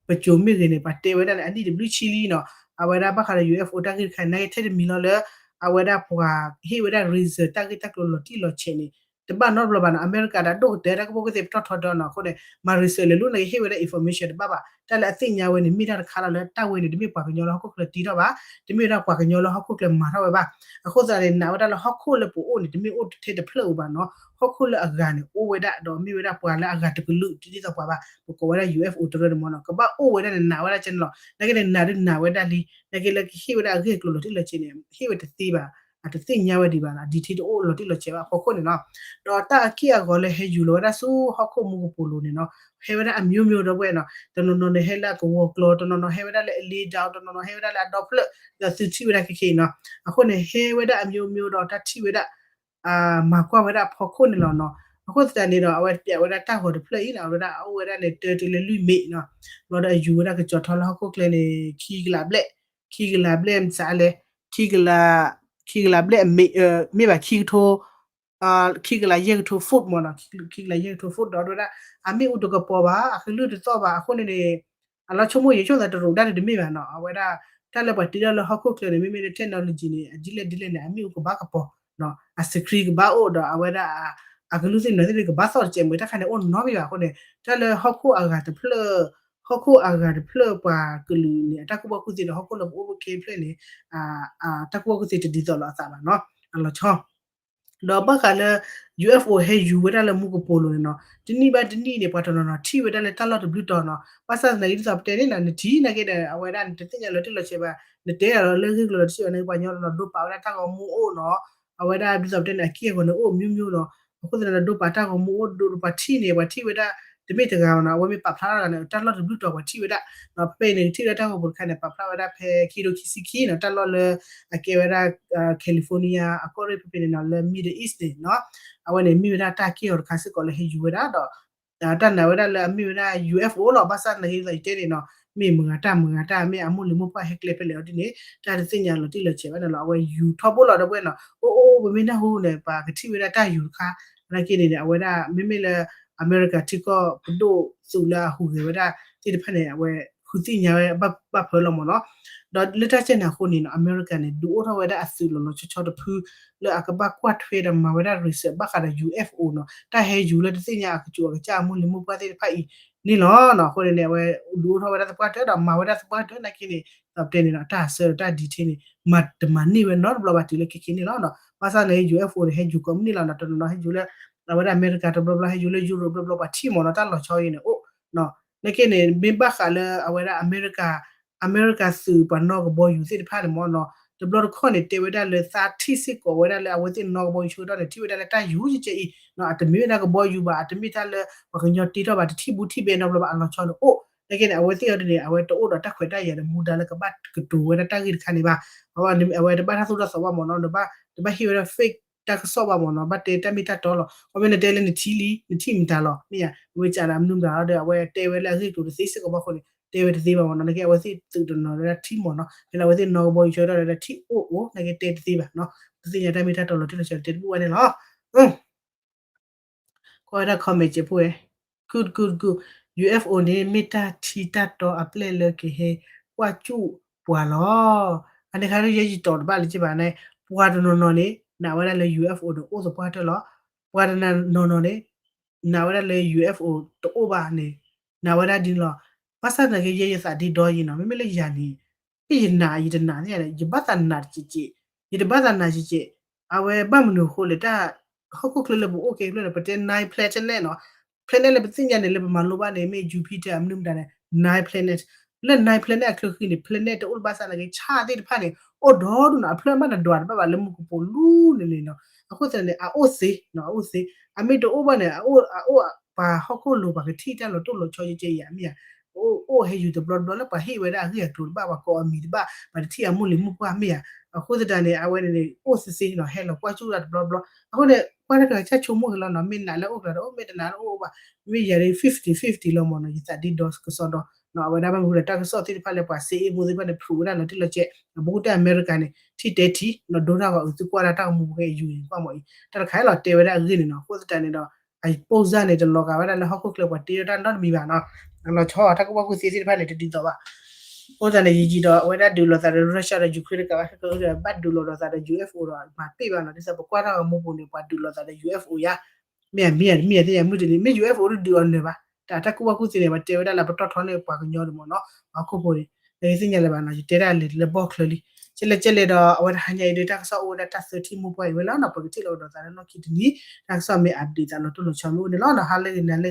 စိၤမ့ၢ်ဂ့ၤန့ၣ် ပှၤတဲဝဲဒၣ်န့ၣ် အနံၣ်တဘျုးဆံလံနီၤ အဝဲဒၣ်ဘၣ်ဃးဒီး ယူၣ်အ့ၣ်အူ တၢ်ဂ့ၢ်တခါန့ၣ် နာ်က့ထဲတမံၤလီၤလၢ အဝဲဒၣ်ပှၤဟ့ၣ်ဝဲဒၣ် reason တၢ်ဂ့ၢ်တၢ်ကျိၤလီၤတံၢ်လီၤဆဲးန့ၣ် တဘၣ်နီတဘျီဘၣ်နီၤ အမဲရကၤဒီးဒိၣ်ကတၢၢ် တၢ်ကပိာ်ကသ့ၣ်ပတီၢ်ထီဒီးနီၤ အဃိန့ၣ် မၤ research လဲၤလိၤန့ၣ် ဟ့ၣ်ဝဲဒၣ် information တဘၣ်ဘၣ် တၢ်လၢအသ့ၣ်ညါဝဲန့ၣ် မ့ၢ်တၢ်တခါလီၤလၢတၢ်ဝဲန့ၣ် တမ့ၢ်ပှၤကညီလၢဟီၣ်ခိၣ်ချၢတ့ထီၣ်ဘၣ် တမ့ၢ်ဝဲဒၣ်ပှၤကညီလၢဟီၣ်ခိၣ်ချၢမၤထီၣ်ဝဲဘၣ် အဃိသတးန့ၣ် နာ်ဝဲဒၣ်လၢဟီၣ်ခိၣ်လၢပအိၣ်န့ၣ် တမ့ၢ်အိၣ်ထဲတဖျၢၣ်ဧိၤဘၣ်နီၤ ဟီၣ်ခိၣ်လၢအဂၤန့ၣ် အိၣ်ဝဲဒၣ်ဒီးမ့ၢ်ဝဲဒၣ်ပှၤလၢအဂၤတကလုာ် ဒ်သိးပှၤဘၣ် ပကိးဝဲဒၣ် ယူၣ်အ့ၣ်အူ တရၢန့ၣ်မ့ၢ်နီၤ ကဘၣ်အိၣ်ဝဲဒၣ်န့ၣ် နာ်ဝဲဒၣ်ကဲန့ၣ်လီၤ နာ်က့န့ၣ် နာ်ဒုးနာ်ဝဲဒၣ်လံ နာ်က့လၢကဟ့ၣ်ဝဲဒၣ်အဂ့ၢ်အကျိၤလီၤတံၢ်လီၤဆဲးန့ၣ် ဟ့ၣ်ဝဲတသ့ဘၣ် အတသ့ၣ်ညါဝဲဒံးဘၣ်နီၤ detail တအိၣ်လီၤတံၢ်လီၤဆဲးဘၣ်အဖီခိၣ်န့ၣ်လီၤ ဒီးတၢ်အက့ၢ်အဂီၤလၢဟဲယူၤလီၤဝဲဒၣ်ဆူဟီၣ်ခိၣ်မူကပိာ်လိၤန့ၣ်နီၤ ဟဲဝဲဒၣ်အမျိုးမျိုးဒီးဝဲနီၤ တနီၤနီၤန့ၣ်ဟဲလၢအကဝီၤကျီၤ တနီၤနီၤဟဲဝဲဒၣ်လၢအလ့ဒၢ တနီၤနီၤဟဲဝဲဒၣ်လၢအဒီဖျၢၣ် ဒီးသုထံၣ်ဝဲဒၣ်ခဲခဲအံၤနီၤ အဃိန့ၣ် ဟဲဝဲဒၣ်အမျိုးမျိုးဒီး တၢ်ထံၣ်ဝဲဒၣ် မၤကွၢ်ဝဲဒၣ်အဖီခိၣ်န့ၣ်လီၤနီၤ အဃိသတးန့ၣ်ဒီး အဝဲပျးဝဲဒၣ်တၢ်ဂီၤတဖျၢၣ်အံၤနီၤ အဝဲဒၣ်အအိၣ်ဝဲဒၣ်န့ၣ် တၢတုၤလၢလွံၢ်မံးနီၤ ဘျီဒီးအယူၤဝဲဒၣ်ကစီၤထီလၢဟီၣ်ခိၣ်ချၢန့ၣ် ခံကလးဘျဲၣ် ခံကလးဘျဲၣ်မစးလဲၣ် ခံကလး ခံကလးဘျဲၣ်အမ့ၢ် မ့ၢ်ဘၣ်ခံကထိ ခံကလးယဲၢ်ကထိ foot မ့ၢ်နီၤ ခံကလးယဲၢ်ကထိ foot ဒီးဒ်ဝဲဒၣ် အမ့ၣ်အူတကပီၤဘၣ် အကလုၢ်တသီၣ်ဘၣ် အဃိန့ၣ်န့ၣ် အလီၤဆိကမိၣ်ယဆိကမိၣ်သးတရူးဒၣ်န့ၣ်တမ့ၢ်ဘၣ်နီၤ အဝဲဒၣ် တၢ်လၢပှၤတ့ထီၣ်လၢဟီၣ်ခိၣ်ချၢန့ၣ် မ့မ့ၢ်လၢ technology န့ၣ် အဒ်လဲၣ်ဒ်လဲၣ်န့ၣ် အမ့ၣ်အူကဘၣ်ကပီၤ အစခရံကဘၣ်အိၣ်ဒီးအဝဲဒၣ် အကလုၢ်သ့ၣ်နီၣ်သ့ၣ်ကဘၣ်သီၣ်တစဲးမ့ၢ်တၢ်ခါန့ၣ် အိၣ်နီတမံၤဘၣ်အဃိန့ၣ် တၢ်လၢဟီၣ်ခိၣ်အဂၤတဖျၢၣ် ဟီၣ်ခိၣ်အဂၤတဖျၢၣ်ပှၤကလုာ်န့ၣ် အတၢ်ကူၣ်ဘၣ်ကူၣ်သ့ဒီးဟီၣ်ခိၣ်လၢပအိၣ်ပခ့ဖျၢၣ်န့ၣ် တၢ်ကူၣ်ဘၣ်ကူၣ်သ့တဒ်သိးလိာ်အသးဘၣ်နီၤ အလီၤဆီ ဒီးဘၣ်ဃးလၢ ယူၣ်အ့ၣ်ဖ်အိၣ် ဟဲယူၤဝဲဒၣ်လၢမူကပိာ်လိၤန့ၣ်နီၤ တနံၣ်ဘၣ်တနံၣ်န့ၣ် ပှၤတနီၤနီၤထံၣ်ဝဲဒၣ်လၢတၢ်လီၢ်တဘျုးတီၤနီၤ ဘၣ်ဆၣ်သနာ်က့ဒ်သိးပတဲန့ၣ်နီၤ နထံၣ်နာ်က့ဒီး အဝဲဒၣ်နတသ့ၣ်ညါလီၤတံၢ်လီၤဆဲးဘၣ် နတဲဒၣ်လီၤလၢဂ့ၢ်ကျိၤလီၤတဆံးဘၣ်န့ၣ် ပှၤညီလီၤဒိပာ်ဝဲဒၣ်တၢ်ဂီၤမူအိၣ်နီၤ အဝဲဒၣ်ဒ်သိးပတဲန့ၣ် အက့ၢ်အဂီၤန့ၣ်အိၣ်မျိုးမျိုးနီၤ အဃိသတးန့ၣ် ဒိပာ်တၢ်ဂီၤမူအိၣ်ဒိပှၤထံၣ်န့ၣ် ပှၤထံၣ်ဝဲဒၣ် တမ့ၢ်တဂၤဘၣ်နီၤ အဝဲမ့ၢ်ပာ်ဖျါထီၣ်တဂၤန့ၣ် တၢ်လီၢ်တဘျုးတီၤပှၤထံၣ်ဝဲဒၣ် ဖဲအံၤန့ၣ် ထံၣ်ဝဲဒၣ်တၢ်ဂီၤပူၤတခါန့ၣ် ပာ်ဖျါဝဲဒၣ်ဖဲခံကထိခံဆံခံနီၤ တၢ်လီၢ်လၢ အကဲဝဲဒၣ် California အကီၢ်ရ့ၣ်ဖဲဖဲန့ၣ်နီၤ လၢ Middle East န့ၣ်နီၤ အဝဲန့ၣ်မ့ၢ်ဝဲဒၣ်တၢ်က့ၢ်အီၤတခါစ့ၢ်ကီးလၢဟဲယူၤဝဲဒၣ်ဒီး တၢ်နာ်ဝဲဒၣ်လၢအမ့ၢ်ဝဲဒၣ် ယူႇအ့ၣ်ဖ်အိၣ် လီၤ ဘၣ်ဆၣ်သနာ်က့ဒ်သိးယတဲန့ၣ်နီၤ မ့ၢ်မတၤမတၤ မ့ၢ်အမိၢ်လံၤမိၢ်ပှၢ်ဟဲကျဲဖဲလဲၣ်အီၤဒ်န့ၣ် တၢ်တသ့ၣ်ညါလီၤတံၢ်လီၤဆဲးဘၣ်န့ၣ်လီၤ အဝဲယူၤထီဘိလီၤဒီပုၢ်ဝဲၢ်နီၤ အိၣ်အိၣ် ပမ့ၢ်နၢ်ဟူန့ၣ် ပှၤကထံၣ်ဝဲဒၣ်တၢ်ယူၤတခါ သနာ်က့န့ၣ် အဝဲဒၣ် မ့မ့ၢ်လၢ အမဲရကၤထံကီၢ်ပဒိၣ်သုးလၢအဟူးဂဲၤဝဲဒၣ်သ့ၣ်တဖၣ်န့ၣ် အဝဲဃုသ့ၣ်ညါဝဲဘၣ်ဖၢလီၤမ့ၢ်နီၤ ဒီးလၢတၢ်ကဲန့ၣ်အဃိန့ၣ်နီၤ အမဲရကၤန့ၣ် ဒုးအိၣ်ထီၣ်ဝဲဒၣ်အသုးလီၤလီၤဆီဆီတဖု လၢအကဘၣ်ကွၢ်ထွဲဒီးမၤဝဲဒၣ် research ဘၣ်ဃးဒီး ယူႇအ့ၣ်ဖ်အိၣ် နီၤ တၢ်ဟဲယူၤလၢတသ့ၣ်ညါအကစူၤအကစၢ်အမိၢ်လံၤမိၢ်ပှၢ်သ့ၣ်တဖၣ်အံၤန့ၣ်လီၤ. အဃိန့ၣ်န့ၣ် အဝဲဒုးအိၣ်ထီၣ်ဝဲဒၣ်သပှၢ်တၢၢ်ဒီးမၤဝဲဒၣ်သပှၢ်တၢၢ်နာ်က့န့ၣ် ဒီးပတဲန့ၣ်ဒီး တၢ်အဆၢဒီးတၢ် detail န့ၣ် မၤတမၤန့ၢ်ဝဲနီတဘျီဘၣ်တုၤလၢခဲခဲန့ၣ်လီၤ. ဘၣ်ဆၣ်န့ၣ် ယူႇအ့ၣ်ဖ်အိၣ် န့ၣ် ဟဲယူၤကိးမုၢ်နံၤလီၤနီၤ တနီၤနီၤဟဲယူၤလၢ အဝဲဒၣ်အမဲရကၤတဘျီဘျီ ဟဲယူၤလၢယူရိးတဘျီဘျီ ပှၤထံၣ်မ့ၢ်နီၤ တၢ်လီၤဆီအံၤန့ၣ်အိၣ် နာ်က့န့ၣ် မ့ၢ်ဘၣ်ဃးလၢအဝဲဒၣ်အမဲရကၤ အမဲရကၤသုးပှၤနီၣ်ကဘီယူၤသ့ၣ်တဖၣ်န့ၣ်မ့ၢ်နီၤ တဘျီတခီၣ်န့ၣ် တဲဝဲဒၣ်လၢသးထံၣ်စ့ၢ်ကီးဝဲဒၣ်လၢအဝဲသ့ၣ်နီၣ်ကဘီယူၤဆၢကတီၢ်န့ၣ် ထံၣ်ဝဲဒၣ်လၢတၢ်ယူၤကဲကဲအံၤ အတမ့ၢ်ဝဲဒၣ်ကဘီယူၤဘၣ် အတမ့ၢ်တၢ်လၢပှၤကညီတ့ထီၣ်ဘၣ် တထံၣ်ဘူးထံၣ်ဘဲနီတဘျီဘၣ် အလီၤဆီန့ၣ်အိၣ် နာ်က့န့ၣ် အဝဲသ့ၣ်အံၤဒ်န့ၣ် အဝဲတအိၣ်ဒီးတၢ်ခွဲးတၢ်ယာ်ဒီးမူဒါလၢကဘၣ်ကတိၤဝဲဒၣ်တၢ်ဂ့ၢ်တခါန့ၣ်ဘၣ် အဝဲတဘၣ်တၢ်သိၣ်တၢ်သီဘၣ်မ့ၢ်နီၤ တဘၣ်ဟ့ၣ်ဝဲဒၣ် fake တၢ်ကစီၣ်ဘၣ်မ့ၢ်နီၤ ဘၣ်တဲတၢ်မ့ၢ်တၢ်တီလီၤ အဝဲန့ၣ်တဲလၢနထံၣ်လံ နထံၣ်မတၤလီၤ မ့ၢ်ဧါ အဝဲကးဒီးမနုၤမတၤလီၤဒီး အဝဲတဲဝဲလၢအဂ့ၢ်ကျိၤတသ့စ့ၢ်ကီးဘၣ်အဃိန့ၣ် တဲဝဲတသ့ဘၣ်မ့ၢ်နီၤ နာ်က့အဝဲသ့ၣ်သုးတနီၤလၢထံၣ်မ့ၢ်နီၤ ဖဲလၢအဝဲသ့ၣ်နီၣ်ကဘီယူၤဆၢကတီၢ်လၢထံၣ်အိၣ်အိၣ် နာ်က့တဲတသ့ဘၣ်နီၤ တသ့ၣ်ညါတၢ်မ့ၢ်တၢ်တီလီၤတံၢ်လီၤဆဲးတဲတဘူၣ်ဘၣ်န့ၣ်လီၤ ကွၢ်ဝဲဒၣ် comment စဲးဖိဝဲ good good good ယူႇအ့ၣ်ဖ်အိၣ် န့ၣ် မ့ၢ်တၢ်ထံတၢ်တီအပျဲၢ်လၢကဟဲကွၢ်စူၣ်ပှၤလီၤ အန့ၣ်ခါဒ်ယဲယတီၤတဘၣ်လၢၤဘၣ်န့ၣ် ပှၤတနီၤနီၤန့ၣ် နာ်ဝဲဒၣ်လၢ ယူႇအ့ၣ်ဖ်အိၣ် န့ၣ် အိၣ်သပှၢ်တၢၢ်လီၤ ပှၤတနီၤနီၤန့ၣ် နာ်ဝဲဒၣ်လၢ ယူႇအ့ၣ်ဖ်အိၣ် တအိၣ်ဘၣ်န့ၣ် နာ်ဝဲဒၣ်ဒ်န့ၣ်လီၤ ဘၣ်ဆၣ်သနာ်က့ယဲယသးဒ့ဒီယံၤနီၤ မ့မ့ၢ်လၢယၤန့ၣ် ယနာ်ယတနာ်သ့ၣ်ညါန့ၣ် ယဘၣ်သးနာ်တကဲးကဲး ယတဘၣ်သးနာ်ကဲးကဲး အဝဲဘၣ်မနုၤအဃိလဲၣ် တၢ် ဟီၣ်ခိၣ်ချၢလၢပအိၣ်ကဲဖျၢၣ်န့ၣ် ပတဲ nine planet နီၤ planet လၢပသ့ၣ်ညါန့ၣ် လၢပမၤလိဘၣ်န့ၣ် မ့ၢ် Jupiter အမနုၤမတၤန့ၣ် nine planet လၢ nine planet အချၢဃံန့ၣ် planet တအိၣ်လၢၤဘၣ်ဆၣ်သနာ်က့ ဆၣ်သ့ၣ်တဖၣ်န့ၣ် အိၣ်ဒီဒူၣ်နီၤ အဖျၢၣ်ဘၣ်နဒွးတဘၣ်ဘၣ်လၢမူကပိာ်လူၤန့ၣ်န့ၣ်နီၤ အဃိသတးန့ၣ် အအိၣ်သ့ အအိၣ်သ့ အမ့ၢ်တအိၣ်ဘၣ်န့ၣ် အအိၣ် အအိၣ် ပှၤဟီၣ်ခိၣ်လိၤပှၤကထံၣ်တၢ်လီၤတိၢ်လီၤဆီကဲကဲအံၤဧါ မ့ၢ်ဧါ အိၣ်ဟဲယူၤတဘျီတဘျီလၢပှၤဟ့ၣ်ဝဲဒၣ်အဂ့ၢ်အကျိၤတဘၣ် ပှၤကိးအမံၤတဘၣ် ပှၤတထံၣ်အမိၢ်လံၤမိၢ်ပှၢ်မ့ၢ်ဧါ အဃိသတးန့ၣ် အဝဲန့ၣ်န့ၣ် အိၣ်သ့သ့နီၤ ဟဲလီၤကွၢ်စူၣ်တၢ်တဘျီဘျီ အဃိန့ၣ် ကွၢ်တၢ်တဂၤဆၣ်ဆိကမိၣ်က့ၤလီၤနီၤ မ့ၢ်နာ်လၢအိၣ်ကျါဒီးအိၣ် မ့ၢ်တနာ်လၢအိၣ်ဘၣ် မ့ၢ်ယၤဒီး fifty fifty လီၤမ့ၢ်နီၤ ယသးဒ့ဒီကစီဒီ အဝဲဒၣ်ဘၣ်မနုၤလဲၣ် တၢ်ကစီၣ်သ့ၣ်တဖၣ်လၢပှၤစ့အ့ၣ်မိၢ်သ့ၣ်တဖၣ်န့ၣ် ဖျိးဝဲဒၣ်လီၤတံၢ်လီၤဆဲး အဘူးကတၢၢ်အမဲရကၤန့ၣ် ထံၣ်တဲထံၣ်နီၤ ဒိတၢ်ဂီၤအုးသုကွၢ်တၢ်တၢ်ကမူၤကဲအယူၤအံၤ ကွၢ်မ့ၢ်အံၤ တၢ်တခါအံၤလီၤတဲဝဲဒၣ်အဂ့ၢ်န့ၣ်နီၤ အဃိသတးန့ၣ်ဒီး အပိၢ်စၢ်န့ၣ် တလီၤဂာ်ဝဲဒၣ်လၢဟီၣ်ခိၣ်ချၢပှၤတ့ထီၣ်တၢ်နီတမံၤဘၣ်နီၤ အလီၤဆီ တၢ်ကူၣ်ဘၣ်ကူၣ်သ့သ့ၣ်တဖၣ်န့ၣ် တဒ်သိးဘၣ် အဃိသတးန့ၣ် ယယံၤဒီး အဝဲဒၣ်ဒုးလိာ်သးဒီး Russia ဒီး Ukraine တကးဘၣ် ခဲကဒီး ဘၣ်ဒုးလိာ်ဒီးသးဒီး ယူၣ်အ့ၣ်ဖ်အိၣ် ဒီး မၤပ့ၢ်ဘၣ်နီၤ ဒ်သိးပကွၢ်တၢ်ဂီၤမူပူၤန့ၣ် ပှၤဒုးလိာ်သးဒီး ယူၣ်အ့ၣ်ဖ်အိၣ် ယါ မ့ၢ်ဧါ မ့ၢ်ဧါ တမ့ၢ်ဧါ သ့ၣ်ညါမုၢ်တနံၤ မ့ၢ် ယူၣ်အ့ၣ်ဖ်အိၣ် တဒုးအီၤနၢၤဘၣ် တၢ်တၢ်ကူၣ်ဘၣ်ကူၣ်သ့န့ၣ် ပှၤတဲဝဲဒၣ်လၢပတီၢ်ထီန့ၢ်ပှၤကညီန့ၣ်မ့ၢ်နီၤ ပှၤဟီၣ်ခိၣ်ဖိန့ၣ် နကသ့ၣ်ညါလၢၤဘၣ်နီၤ ယတဲဒၣ်လဲာ်လၢဘီၣ်ချၢလံ ကဲလဲၣ်ကဲလဲၣ်ဒီး အဝဲတဟါညါအံၤဒီး တၢ်ကစီၣ်အိၣ်ဝဲဒၣ်တၢ်သၢထံၣ်မိၢ်ပှၢ်အံၤဝဲလီၤနီၤ ပကထံၣ်လိာ်ကဒီးသးလၢလီၢ်ခံတနံၤ တၢ်ကစီၣ်မ့ၢ် update သးလီၤတိၢ်လီၤဆီမ့ၢ်အိၣ်န့ၣ်လီၤနီၤ ဟါလၢဂ့ၤနၤလၢ